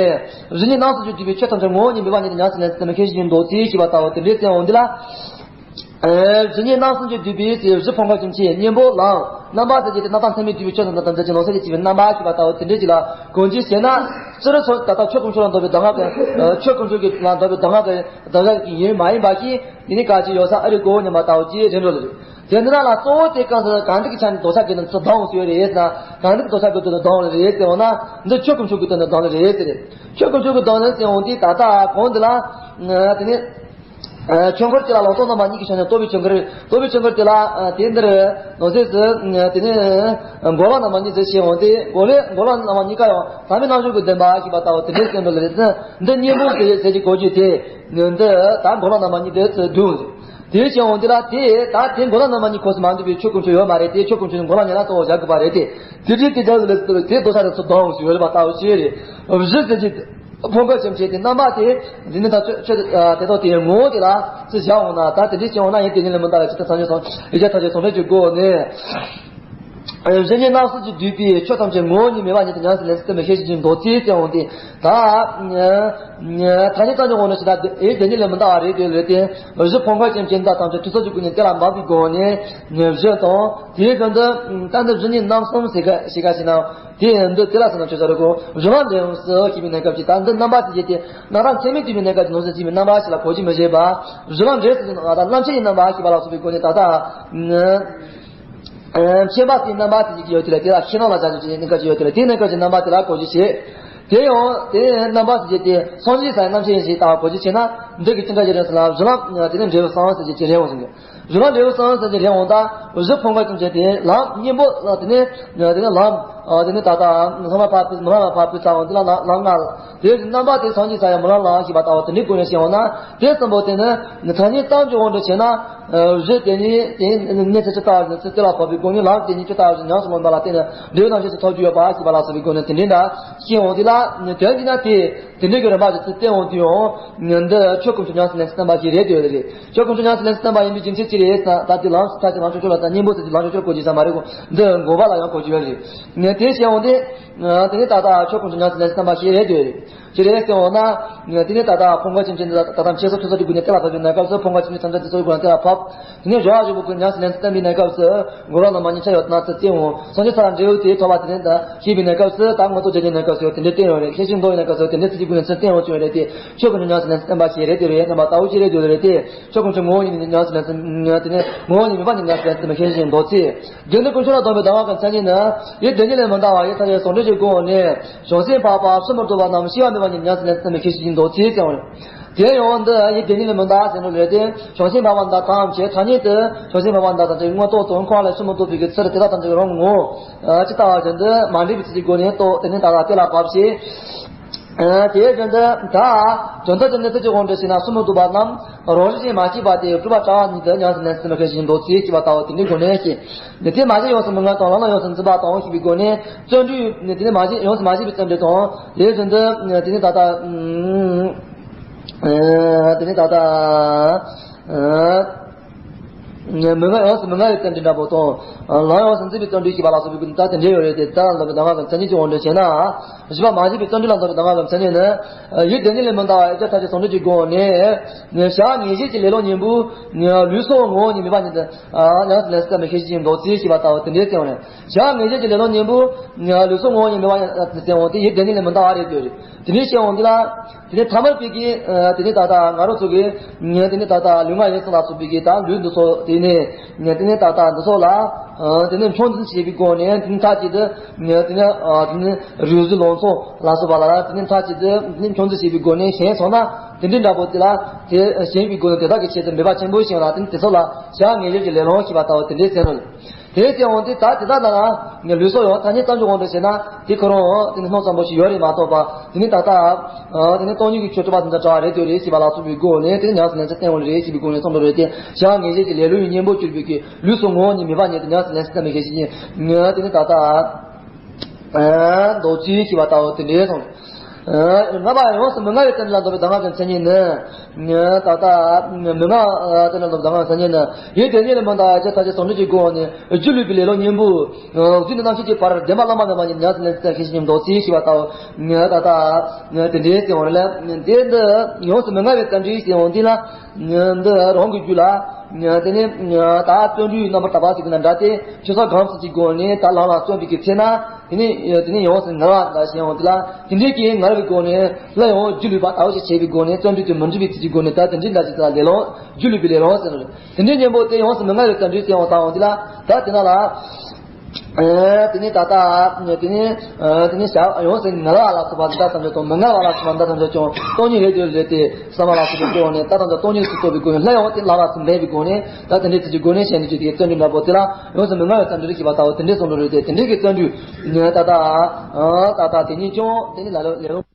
གཟུགས་བརྙན་རྣམ་གསུམ་གྱིས་བསྡུས་པའི་ཆོས་ཐམས་ཅད་ངོ་བོ་ཉིད་མེད་པ་ཉིད་དུ་ཉམས་སུ་ལེན་ཚུལ་ཙམ་ལས་ཤེས་བཞིན་མདོ་ཚིག་ཞེས་པ་ལྟ་བུ་དེ་འདྲའི་ཟེར་འོང་དུས་ལ། གཟུགས་བརྙན་རྣམ་གསུམ་གྱིས་བསྡུས་པའི་ཟེར་གཟུགས་ཕུང་པོ་ཁྱིམ་ཆེན་གཉེན་པོ་ལམ། རྣམ་པ་ཟེར་གྱི་དེ་རྣམ་པ་ཚད་མས་བསྡུས་པའི་ཆོས་ཐམས་ཅད་ཐམས་ཅད་ཀྱི་ནང་གསེས་ཀྱིས་བྱས་པའི་རྣམ་པ་ཞེས་པ་ལྟ་བུ་དེ་འདྲའི་ཅིག་ལ་གང་ཅི་ཞེ་ན། སྤྱིར་ཚོ་ད་ལྟ་ཆོས་དཀོན་མཆོག་ལ་སྡོམ་པའི་གདམས་ངག་གི། ཆོས་དཀོན་མཆོག་གི་ལ་སྡོམ་པའི་གདམས་ངག་གི་གདམས་ངག་གི་ཡིན་མ་ཡིན་པ་ཞིག་དེ་ནི་ག་ཅི་ཡོད་ས་ཨ་རི་གོ་ཉམས་པ་ལྟ་བུ་ཅིག་རེད་འགྲོ་ལ་རེད། དེ་འདི་ན་ལ་གཙོ་བོ་དེ་གང་ཟེར་གང་འདྲ་གི་ཆ་ནས་དོ་ཆ་གི་ནང་ཚུར་ལྡང་འོང་ཟེར་ཡོད་རེད་ཟེར་ན། གང་འདྲ་གི་དོ་ཆ་གི་དོན་ལྡང་འོང་རེད་ཟེར་འོང་ན། འདི་ཆོས་དཀོན་མཆོག་གི་དོན་ལྡང་རེད་ཟེར་རེད། ཆོས་དཀོན་མཆོག་གི་དོན་ལ་ཟེར་འོང་དུས་ད་ལྟ་གོང་འདི་ལ། དེ་ནི། ཆོས་འཁོར་གཅིག་ལ་ལོག་རྟོག་རྣམ་པ་གཉིས་ཀྱི་ཆ་ནས་རྟོག་པའི་ཆོས་འཁོར། རྟོག་པའི་ཆོས་འཁོར་དེ་ལ་དེ་འདིར་ནོར་སྲིད་སུ་དེ་ནས་འགོག་ལམ་རྣམ་པ་གཉིས་ཟེར་བྱས་འོང་སྟེ། འགོག་ལས་འགོག་ལམ་རྣམ་པ་གཉིས་ཀ་ཡང་ཟག་མེད་རྣམ་གཞག་གི་བདེན་པ་ཞེས་པ་ལྟ་བུ་དེ་འདྲའི་སྟོན་པ་ལ་རེད། འདི་གཉེན་པོ་ཟེར་ཟེར་གྱི་གོ་རྒྱུ་དེ་འདི་ད་འགོག་ལམ་རྣམ་པ་གཉིས་དེ་ཚུར་བསྡུ། དེ་བྱས་འོང་དེ་ལ་དེ་ད་དེ་འགོག་ལམ་རྣམ་པ་གཉིས་ཁོ་སུ་མ་འདུས་པའི་ཆོས་ཀུན་ཆོས་ཡོད་མ་རེད་དེ། ཆོས་ཀུན་ཆོས་འགོག་ལམ་ཉེ་ལ་གཏོགས་བཞག་དགོས་པ་རེད་དེ། དེ་འདྲའི་དེ་འདྲ་ལས་དེ་རྡོ་ས་རེ་ཚུར་ལྡང་འོང་ཞིག་ཡོད་རེད་པ་ལྟ་བུ་ཞིག་རེད། བཞི་ཟེར་གྱི། ཕོ་འགོད་སེམས་ཅན་དེ་རྣམ་པ་དེ་འདི་ནི་ད་ཆོས་ཆོས་དེ་དག་དེ་ངོ་བོ་དེ་ལ་ཚུར་བྱ་འོང་ན། ད་དེ་འདྲའི་བྱ་འོང་ན་ཡིན་དེ་ཉིད་ལས་མི་འདའ་བའི་ཇི་ལྟར་སངས་རྒྱས་སོང་ཡིག་བརྒྱ་ཐམས་ཅད་ཟུང་འབྲེལ་གྱི་སྒོ་ནས། བཞི་ཉིད་རྣམ་གསུམ་གྱིས་བསྡུས་པའི་ཆོས་ཐམས་ཅད་ངོ་བོ་ཉིད་མེད་པ་ཉིད་དུ་ཉམས་སུ་ལེན་ཚུལ་སྟོན་པའི་ཤེར་ཕྱིན་གྱི་མདོ་ཚིག་ཟེར་འོང་དེ། ད་ཐ་སྙད་ཙམ་གྱི་ངོ་ནས་ཞེ་ད་ཡིན་དེ་ཉིད་ལས་མི་འདའ་བ་རེད་དེ་ལས་ཏེ། བཞི་ཕོ་འགོད་སེམས་ཅན་དག་ཐམས་ཅད་ཐོས་བསམ་གྱི་སྒོ་ནས་གཏན་ལ་དབབ་པའི་སྒོ་ནས་བཞི་དང་། དེའི་དོན་དུ་ད་འདི་བཞི་ཉིད་རྣམ་གསུམ་ཟེར་ག་ཞེས་ག་ཞེ་ན། དེ་ཡང་འདི་དེ་ལ་སོགས་ན་ཆོས་ས་རུ་གོ་རི་བ་འདྲེ་འོང་སུ་ཞེས་པའི་གནས་སྐབས་ཀྱི་ད་འདི་རྣམ་པ་དེ་བཞི་སྟེ། རྣམ་གྲངས་ཚད་མས་བསྡུས་པའི་གནས་སྐབས་ཀྱི་ནང་གསེས་བྱས་པའི་རྣམ་པ་ཞིག་ལ་གོ་རྒྱུ་མི་བྱེད་པ། རི་བ་འདྲེ་ཟེར་གྱི་ནང་ད་རྣམ་མཁྱེན་གྱི་རྣམ་པ་ཞེས་པ་ལ་སོགས་པའི་སྒོ་ནས་ད་ལྟ་མཁྱེན་པ་དེའི་རྣམ་པ་དེ་བཞི་ཡོད་དེ་ལ་དེ་ལ་ཤེས་རྣམ་ལ་བྱ་ཞིང་བྱེད་གནས་སྐབས་ཀྱི་ཡོད་དེ་ལ་དེའི་གནས་སྐབས་ཀྱི་རྣམ་པ་དེ་ལ་གོ་རྒྱུ་བྱེད། དེ་ཡང་དེའི་རྣམ་པ་དེ་བཞི་སྟེ་སངས་རྒྱས་ས་ཡི་རྣམ་མཁྱེན་ཞེས་ལྟ་བ་གོ་རྒྱུ་བྱེད་ན། འདི་གི་ཅི་འདྲ་ཞིག་རེད་ཟེར་ན་རི་བ་དེ་ནི་འདྲེ་བའི་སང་ཟེར་གྱི་ཅི་རེད་འོང་ཟེར་གྱི། རི་ལ་འབྲས་བུ་གསང་ཟེར་གྱི་རེད་འོང་ད། བཞི་ཕོ་འགོད་ཐམས་ཅད་དེ་ལམ་གཉེན་པོ་ལ་དེ་ནས་དེ་ནས་ལམ། དེ་ནས་ད་ལྟ་ལྷག་མ་ཕར་ཕུད་མི་ལྷག་མ་ཕར་ཕུད་ཚར་འོང་དེ་ལ་ལམ་ལམ་ལྔ། དེ་རྣམ་པ་དེ་སངས་རྒྱས་ས་ཡ་མི་ལ་ལམ་ཞེས་པ་ལྟ་བུ་དེ་འདྲའི་སྒོ་ནས་བཤད་འོང་ན། དེ་གསུམ་པོ་དེ་ནི་ཐ་སྙད་ཙམ་གྱི་དབང་དུ་བྱས་ན། བཞི་དེ་ཉིད་དེ་གནས་ཚུལ་ཇི་ལྟ་བ་བཞིན་ཚུལ་དེ་ལ་བབས་པའི་སྒོ་ནས་ལམ་དེ་ཉིད་ཇི་ལྟ་བ་བཞིན་ཉམས་སུ་ལེན་པ་ལ་བརྟེན་ནས་འབྲས་བུ་རྣམ་བཞི་ཚུ་ཐོབ་རྒྱུ་ཡོད་པ་ཞེས་པ་ལ་སོགས་པའི་སྒོ་ནས་དེ་འདྲའི་འདྲ་བཤད་འོང་དེ་ལ་དོན་གྱིས་ན་དེ། དེ་འདྲའི་གི་རིམ་པ་ཞིག་ཚུར་བསྟན་འོང་དུས་ཡང་། འདི་ཆོས་ཀུན་ཆོས་ཉམས་སུ་ལེན་ཚུལ་བསྟན་པ་ཞིག་རེད་དེ་རེད། ཆོས་ཀུན་ཆོས་ཉམས་སུ་ལེན་ཚུལ་བསྟན་པ་ཡིན་པའི་རྒྱུ་མཚན་ཅི་རེད་ཟེར་ན། ད་དེ་ལམ་ཟེར་ཐག་ཆོད་ལམ་ཆོས་ཆོས་ལ་ད་གཉེན་པོ་ཟེར་གྱི་ལམ་ཆོས་ཆོས་ལ་གོ་རྒྱུ་ས་མ་རེད་གོ། འདི་འགོག་པ་ལ་ཡང་གོ་རྒྱུ་ཡོད་རེད། དེ་བཤད་འོང་དེ། དེ་ནས་ད་ལྟ་ཆོས་ཀུན་ཆོས་ཉམས་སུ་ལེན་ཚུལ་བསྟན་པ་ཞིག་རེད་དེ་རེད། ཅི་རེད་ཟེར་འོང་ན། དེ་ནས་ད་ལྟ་ཕོ་འགོད་སེམས་ཅན་འདི་ད་ལྟ་མཁྱེན་སོ་ཐོས་སོ་གྱི་སྒོ་ནས་གཏན་ལ་ཕབ་པའི་གནས་སྐབས་སུ་ཕོ་འགོད་སེམས་ཅན་ཐམས་ཅད་ཐོས་སོ་གྱི་སྒོ་ནས་གཏན་ལ་ཕབ། དེ་ནས་སྦྱོར་བ་བཞི་པོ་ཀུན་ཉམས་སུ་ལེན་ཚུལ་བསྟན་པའི་གནས་སྐབས་སུ། འགོག་པ་རྣམ་པ་གཉིས་ཆ་ཡོད་ན་ཚུལ་བསྟན་འོང་། སངས་རྒྱས་ས་ལ་འབྲས་བུ་དེ་ཐོབ་པ་དེ་ནས་ད་ཤེས་པའི་གནས་སྐབས་སུ་ད་མངོན་རྟོགས་རྒྱལ་བའི་གནས་སྐབས་སུ་དེ་འདྲའི་བསྟན་ཡོད་རེད། ཤེར་ཕྱིན་མདོ་ཡི་གནས་སྐབས་སུ་དེ་འདྲའི་ཚུལ་གྱི་སྒོ་ནས་ཚུལ་བསྟན་འོང་བྱུང་ཡོད་རེད་དེ། ཆོས་ཀུན་ཆོས་ཉམས་སུ་ལེན་ཚུལ་བསྟན་པ་ཞིག་རེད་དེ་རེད། རྣམ་པ་ལྟ་བུ་ཅི་རེད་དེ་རེད་དེ། ཆོས་ཀུན་ཆོས་ངོ་བོ་ཉིད་ནས་ཉམས་སུ་ལེན་ཚུལ་དེ་ནས་ངོ་བོ་ཉིད་མེད་པ་ཉིད་ཉམས་སུ་ལེན་ཚུལ་ཤེར་ཕྱིན་མདོ་ཚིག་དགེ་འདུན་ཀུན་མཆོག་ལ་གདམས་པའི་གདམས་ངག་གི་མཚན་ཉིད་ནི། ཡིད་བདེ་གཉིས་ལས་མི་འདའ་བ་ཡི་ཐ་ཆད་ཟུང་འབྲེལ་གྱི་སྒོ་ནས། བྱང་སེམས་འཕགས་པ་སུ་མི་སྡུག་པ་རྣམས་སྐྱེ་བ་མེད་པ་ཉིད་ཉམས་སུ་ལེན་ཚུལ་ནི་ཤེར་ཕྱིན་མདོ་ཚིག་ཟེར་བ་རེད། དེ་ཡང་འདི་ཡིད་བདེ་གཉིས་ལས་མི་འདའ་ཟེར་ནོ་རེད་དེ། བྱང་སེམས་འཕགས་པ་འདི་དག་ཐམས་ཅད་ཐ་སྙད་དུ་བྱང་སེམས་འཕགས་པ་འདི་དག་ཐམས་ཅད་མངོན་རྟོགས་དང་འཁོར་བ་ལས་སུ་མི་ལྡོག་པའི་གི་ཚུལ་དེ་དག་ཐམས་ཅད་རང་ངོ་། ཇི་ལྟ་བ་བཞིན་དུ་མ་འདྲེས་པའི་ཚུལ་གྱི་སྒོ་ནས་རྟོགས་དེ་ནས་ད་ལྟ་གཏན་ལ་ཕབ་ཞིང་། དེའི་དོན་དུ་ད་དོན་དག་ཅི་ནས་ཚུལ་གྱི་དབང་དུ་བྱས་ན་སུ་མི་སྡུག་པ་རྣམས་རང་བཞིན་གྱིས་མ་སྐྱེས་པ་སྟེ་སྤྲོས་པ་བྲལ་བ་ཉིད་དུ་ཉམས་སུ་ལེན་ཚུལ་ནི་ཤེར་ཕྱིན་མདོ་ཚིག་ཅེས་པ་ལྟ་བུ་དེ་འདྲའི་སྒོ་ནས་ཤེས། དེ་མ་བྱས་ཡོངས་སུ་མི་ངལ་དང་ལམ་ལ་ཡོངས་སུ་འཛིན་པ་དང་ཞེས་པའི་སྒོ་ནས་བརྩོན་འགྲུས་དེ་ནི་མ་བྱས་ཡོངས་སུ་མ་བྱས་པའི་བརྩོན་འགྲུས་དང་དེའི་དོན་དུ་དེ་ནི་ད་ལྟ་དེ་ནི་ད་ལྟ། མི་ངལ་ཡོངས་སུ་མི་ངལ་བའི་བརྩོན་འགྲུས་འདྲ་པོ་དང་། ལམ་ཡོངས་སུ་འཛིན་པའི་བརྩོན་འགྲུས་ཞེས་པ་ལ་སོགས་པའི་ཀུན་ད་དེ་འདྲའི་ཡོད་རེད་དེ། ད་ལམ་གྱི་གདམས་ངག་གི་མཚན་ཉིད་ཀྱི་དབང་དུ་བྱས་ན། བཞི་པ་མ་བྱས་པའི་བརྩོན་འགྲུས་ལ་འདོགས་པའི་གདམས་ངག་གི་མཚན་ཉིད་ནི། ཡིད་བདེ་གཉིས་ལས་མི་འདའ་བ་ཡི་ཐ་ཆད་ཟུང་འབྲེལ་གྱི་སྒོ་ནས། བྱ་ངེས་ཤེས་ཀྱི་ལེ་ལོ་གཉེན་པོ། ལུས་སྲོག་ངོ་བོ་ཉིད་མེད་པ་ཉིད་དུ། ཉམས་སུ་ལེན་ཚུལ་ནི་ཤེར་ཕྱིན་མདོ་ཚིག་ཅེས་པ་ལྟ་བུ་དེ་འདྲའི་བསྟན་འོང་ནས། བྱ་ངེས་ཤེས་ཀྱི་ལེ་ལོ་གཉེན་པོ། ལུས་སྲོག་ངོ་བོ་ཉིད་མེད་པ་ཉིད་དུ་བསྟན་འོང་དེ་ཡིད་བདེ་གཉིས་ལས་མི་འདའ་བ་རེད་འདོད་རེད། དེ་འདྲའི་བཤད་འོང་དེ་ལ། དེ་ནས་ཐ་མལ་པའི་གི། དེ་ནས་ད་ལྟ་ང་རང་ཚོ་གི། དེ་ནས་ད་ལྟ་ལུས་ངག་ཡིད་གསུམ་ལ་སོགས་པའི་གི་ད་ལུས་འདི་ཚོ་དེ་ནས། དེ་ནས་ད་ལྟ་འདི་ཚོ་ལ། དེ་ནས་མཆོག་འཛིན་བྱེད་པའི་སྒོ་ནས་དེ་ནས་མཐའ་གཅིག་ཏུ། དེ་ནས། དེ་ནས་རུས་གཟུགས་ལང་ཚོ་ལ་སོགས་པ་ལ་དེ་ནས་མཐའ་གཅིག་ཏུ་དེ་ནས་མཆོག་འཛིན་བྱེད་པའི་སྒོ་ནས་ཞེན་སོང་ན། དེ་འདྲའི་འདྲ་པོ་དེ་ལ་དེ་ཞེན་པའི་སྒོ་ནས་དེ་དག་གི་ཆེད་དུ་མོས་པ་ཆེན་པོ་ཞིག་ལ་དེ་ནས་དེ་ཚོ་ལ་བྱ་ངེས་ཤེས་ཀྱི་ལེ་ལོ་ཞེས་པ་ལྟ་བུ་དེ་འདྲའི་ཟེར་ནོ། དེ་སྐྱེ་བོ་འདི་ལྟར་དེ་དག་ན་ལ་ལུས་སྲོག་ཡང་ཐ་སྙད་ཙམ་གྱི་དབང་དུ་བྱས་ན་དེ་ཁོ་རང་དེ་ནི་སྣང་ཙམ་པོ་ཞིག་ཡོད་རེད་མ་གཏོགས་པ། དེ་ནི་ད་ལྟ་དེ་ནི་སྟོང་ཉིད་ཀྱི་ཆོས་སྤྲོས་པ་དེ་འདྲ་འདྲ་བ་རེད་དེ་རེད་ཞེས་པ་ལ་སོགས་པའི་སྒོ་ནས་དེ་ནི་ཉམས་སུ་ལེན་ཚུལ་བསྟན་འོང་ལེ་རེད་ཞེས་པའི་སྒོ་ནས་གསུངས་པ་རེད་དེ། བྱ་ངེས་ཤེས་ཀྱི་ལེ་ལོའི་གཉེན་པོར་གྱུར་པའི་གི་ལུས་སྲོག་ངོ་བོ་ཉིད་མེད་པ་ཉིད་དུ་ཉམས་སུ་ལེན་ཚུལ་བསྟན་པའི་ཤེར་ཕྱིན་དེ་ནི་ད་ལྟ་མདོ་ཚིག་ཞེས་པ་ལྟ་བུ་དེ་འདྲའི་སོང་། ལྔ་པ་ཡོངས་སུ་མི་མངའ་བའི་བསྟན་ལ་འདོགས་པའི་གདམས་ངག་གི་མཚན་ཉིད་ནི། ད་ལྟ་མི་མངའ་བསྟན་ལ་འདོགས་པའི་གདམས་ངག་གི་མཚན་ཉིད་ནི། ཡིད་བདེ་གཉིས་ལས་མི་འདའ་བ་ཡི་ཐ་ཆད་ཟུང་འབྲེལ་གྱི་སྒོ་ནས་སྒྱུ་ལུས་པའི་ལེ་ལོ་གཉེན་པོ། རྫས་ནས་རྣམ་ཤེས་ཀྱི་བར་བདེན་པ་བླ་མ་མེད་པ་ཉིད་ཉམས་སུ་ལེན་ཚུལ་ཤེར་ཕྱིན་མདོ་ཚིག་ཞེས་པ་ལྟ་བུ། ད་ལྟ་དེ་འདྲའི་སྟེང་འོང་ལ་དེ་འདི་ཡོངས་སུ་མི་མངའ་བའི་བསྟན་འགྲོའི་སྟེང་འོང་དེ་ལ། འདི་རང་གི་རྒྱུད་ལ། དེ་ནས་ད་བརྩོན་འགྲུས་རྣམ་པར་དག་པ་ཟེར་གྱི་ན་འདྲ་སྟེ་ཆོས་ཚོགས་གང་ཞིག་གི་སྒོ་ནས་ད་ལམ་ལ་བརྩོན་པའི་གི་ཚེ་ན། དེ་ནས་དེ་ནས་ཡོངས་སུ་ངལ་བ་འདའ་ཞེས་འོང་དེ་ལ་དེ་འདྲའི་གི་ངལ་བའི་སྒོ་ནས་སླར་ཡང་སྒྱུ་ལུས་པ་ལྟ་བུ་ཞིག་བྱེད་པའི་སྒོ་ནས་བརྩོན་འགྲུས་དེ་མི་འགྲུབ་པའི་ཚུལ་གྱི་སྒོ་ནས་ད་དེ་འདྲའི་འདྲ་ཞིག་དེ་ལ་ལེ་ལོ་སྒྱུ་ལུས་པའི་ལེ་ལོ་ཟེར་ནོ། དེ་འདྲའི་གཉེན་པོ་དེ་ཡོངས་སུ་མི་མངའ་བའི་བརྩོན་འགྲུས་ཟེར་འོང་ད་འོང་དེ་ལ་ད་དེ་ན་ལ། དེ་ནས་ད་ལྟ་དེ་ནས་དེ་ནས་བྱ་ཡོངས་སུ་ངལ་བ་ལ་སོགས་པ་འདི་དག་ཐམས་ཅད་དང་། མི་ངལ་བ་ལ་སོགས་པ་འདི་དག་ཐམས་ཅད་ཀྱང་སྟོང་ཉིད་རེད་དེ་རེད་དེ་བསམ་པ་ལ་སོགས་པའི་སྒོ་ནས་ད་ཐམས་ཅད་སྟོང་ཉིད་སུ་རྟོགས་པའི་སྒོ་ནས། སླར་ཡང་དེ་ལ་ལ་སུ་འབད་པའི་སྒོ་ནས། ད་དེ་འདྲའི་ཚུལ་གྱི་སྒོ་ནས་བཤད་ནས་ཀྱི་དེ་བརྩོན་འགྲུས་འདྲ་པོ་དེ་ལ་ཡོངས་སུ་མི་ངལ་བའི་བརྩོན་འགྲུས་རེད་ཅེས་པ་ལྟ་བུ་དེ་འདྲའི་བརྩོན་འགྲུས་རེད་དེ། དེ་འདྲའི་གི་བརྩོན་འགྲུས་ད་ལྟ་ད་ལྟ་དེ་ཉིད་ཀྱང་དེ་ནི་ལ་ལ་ལ་ལོ།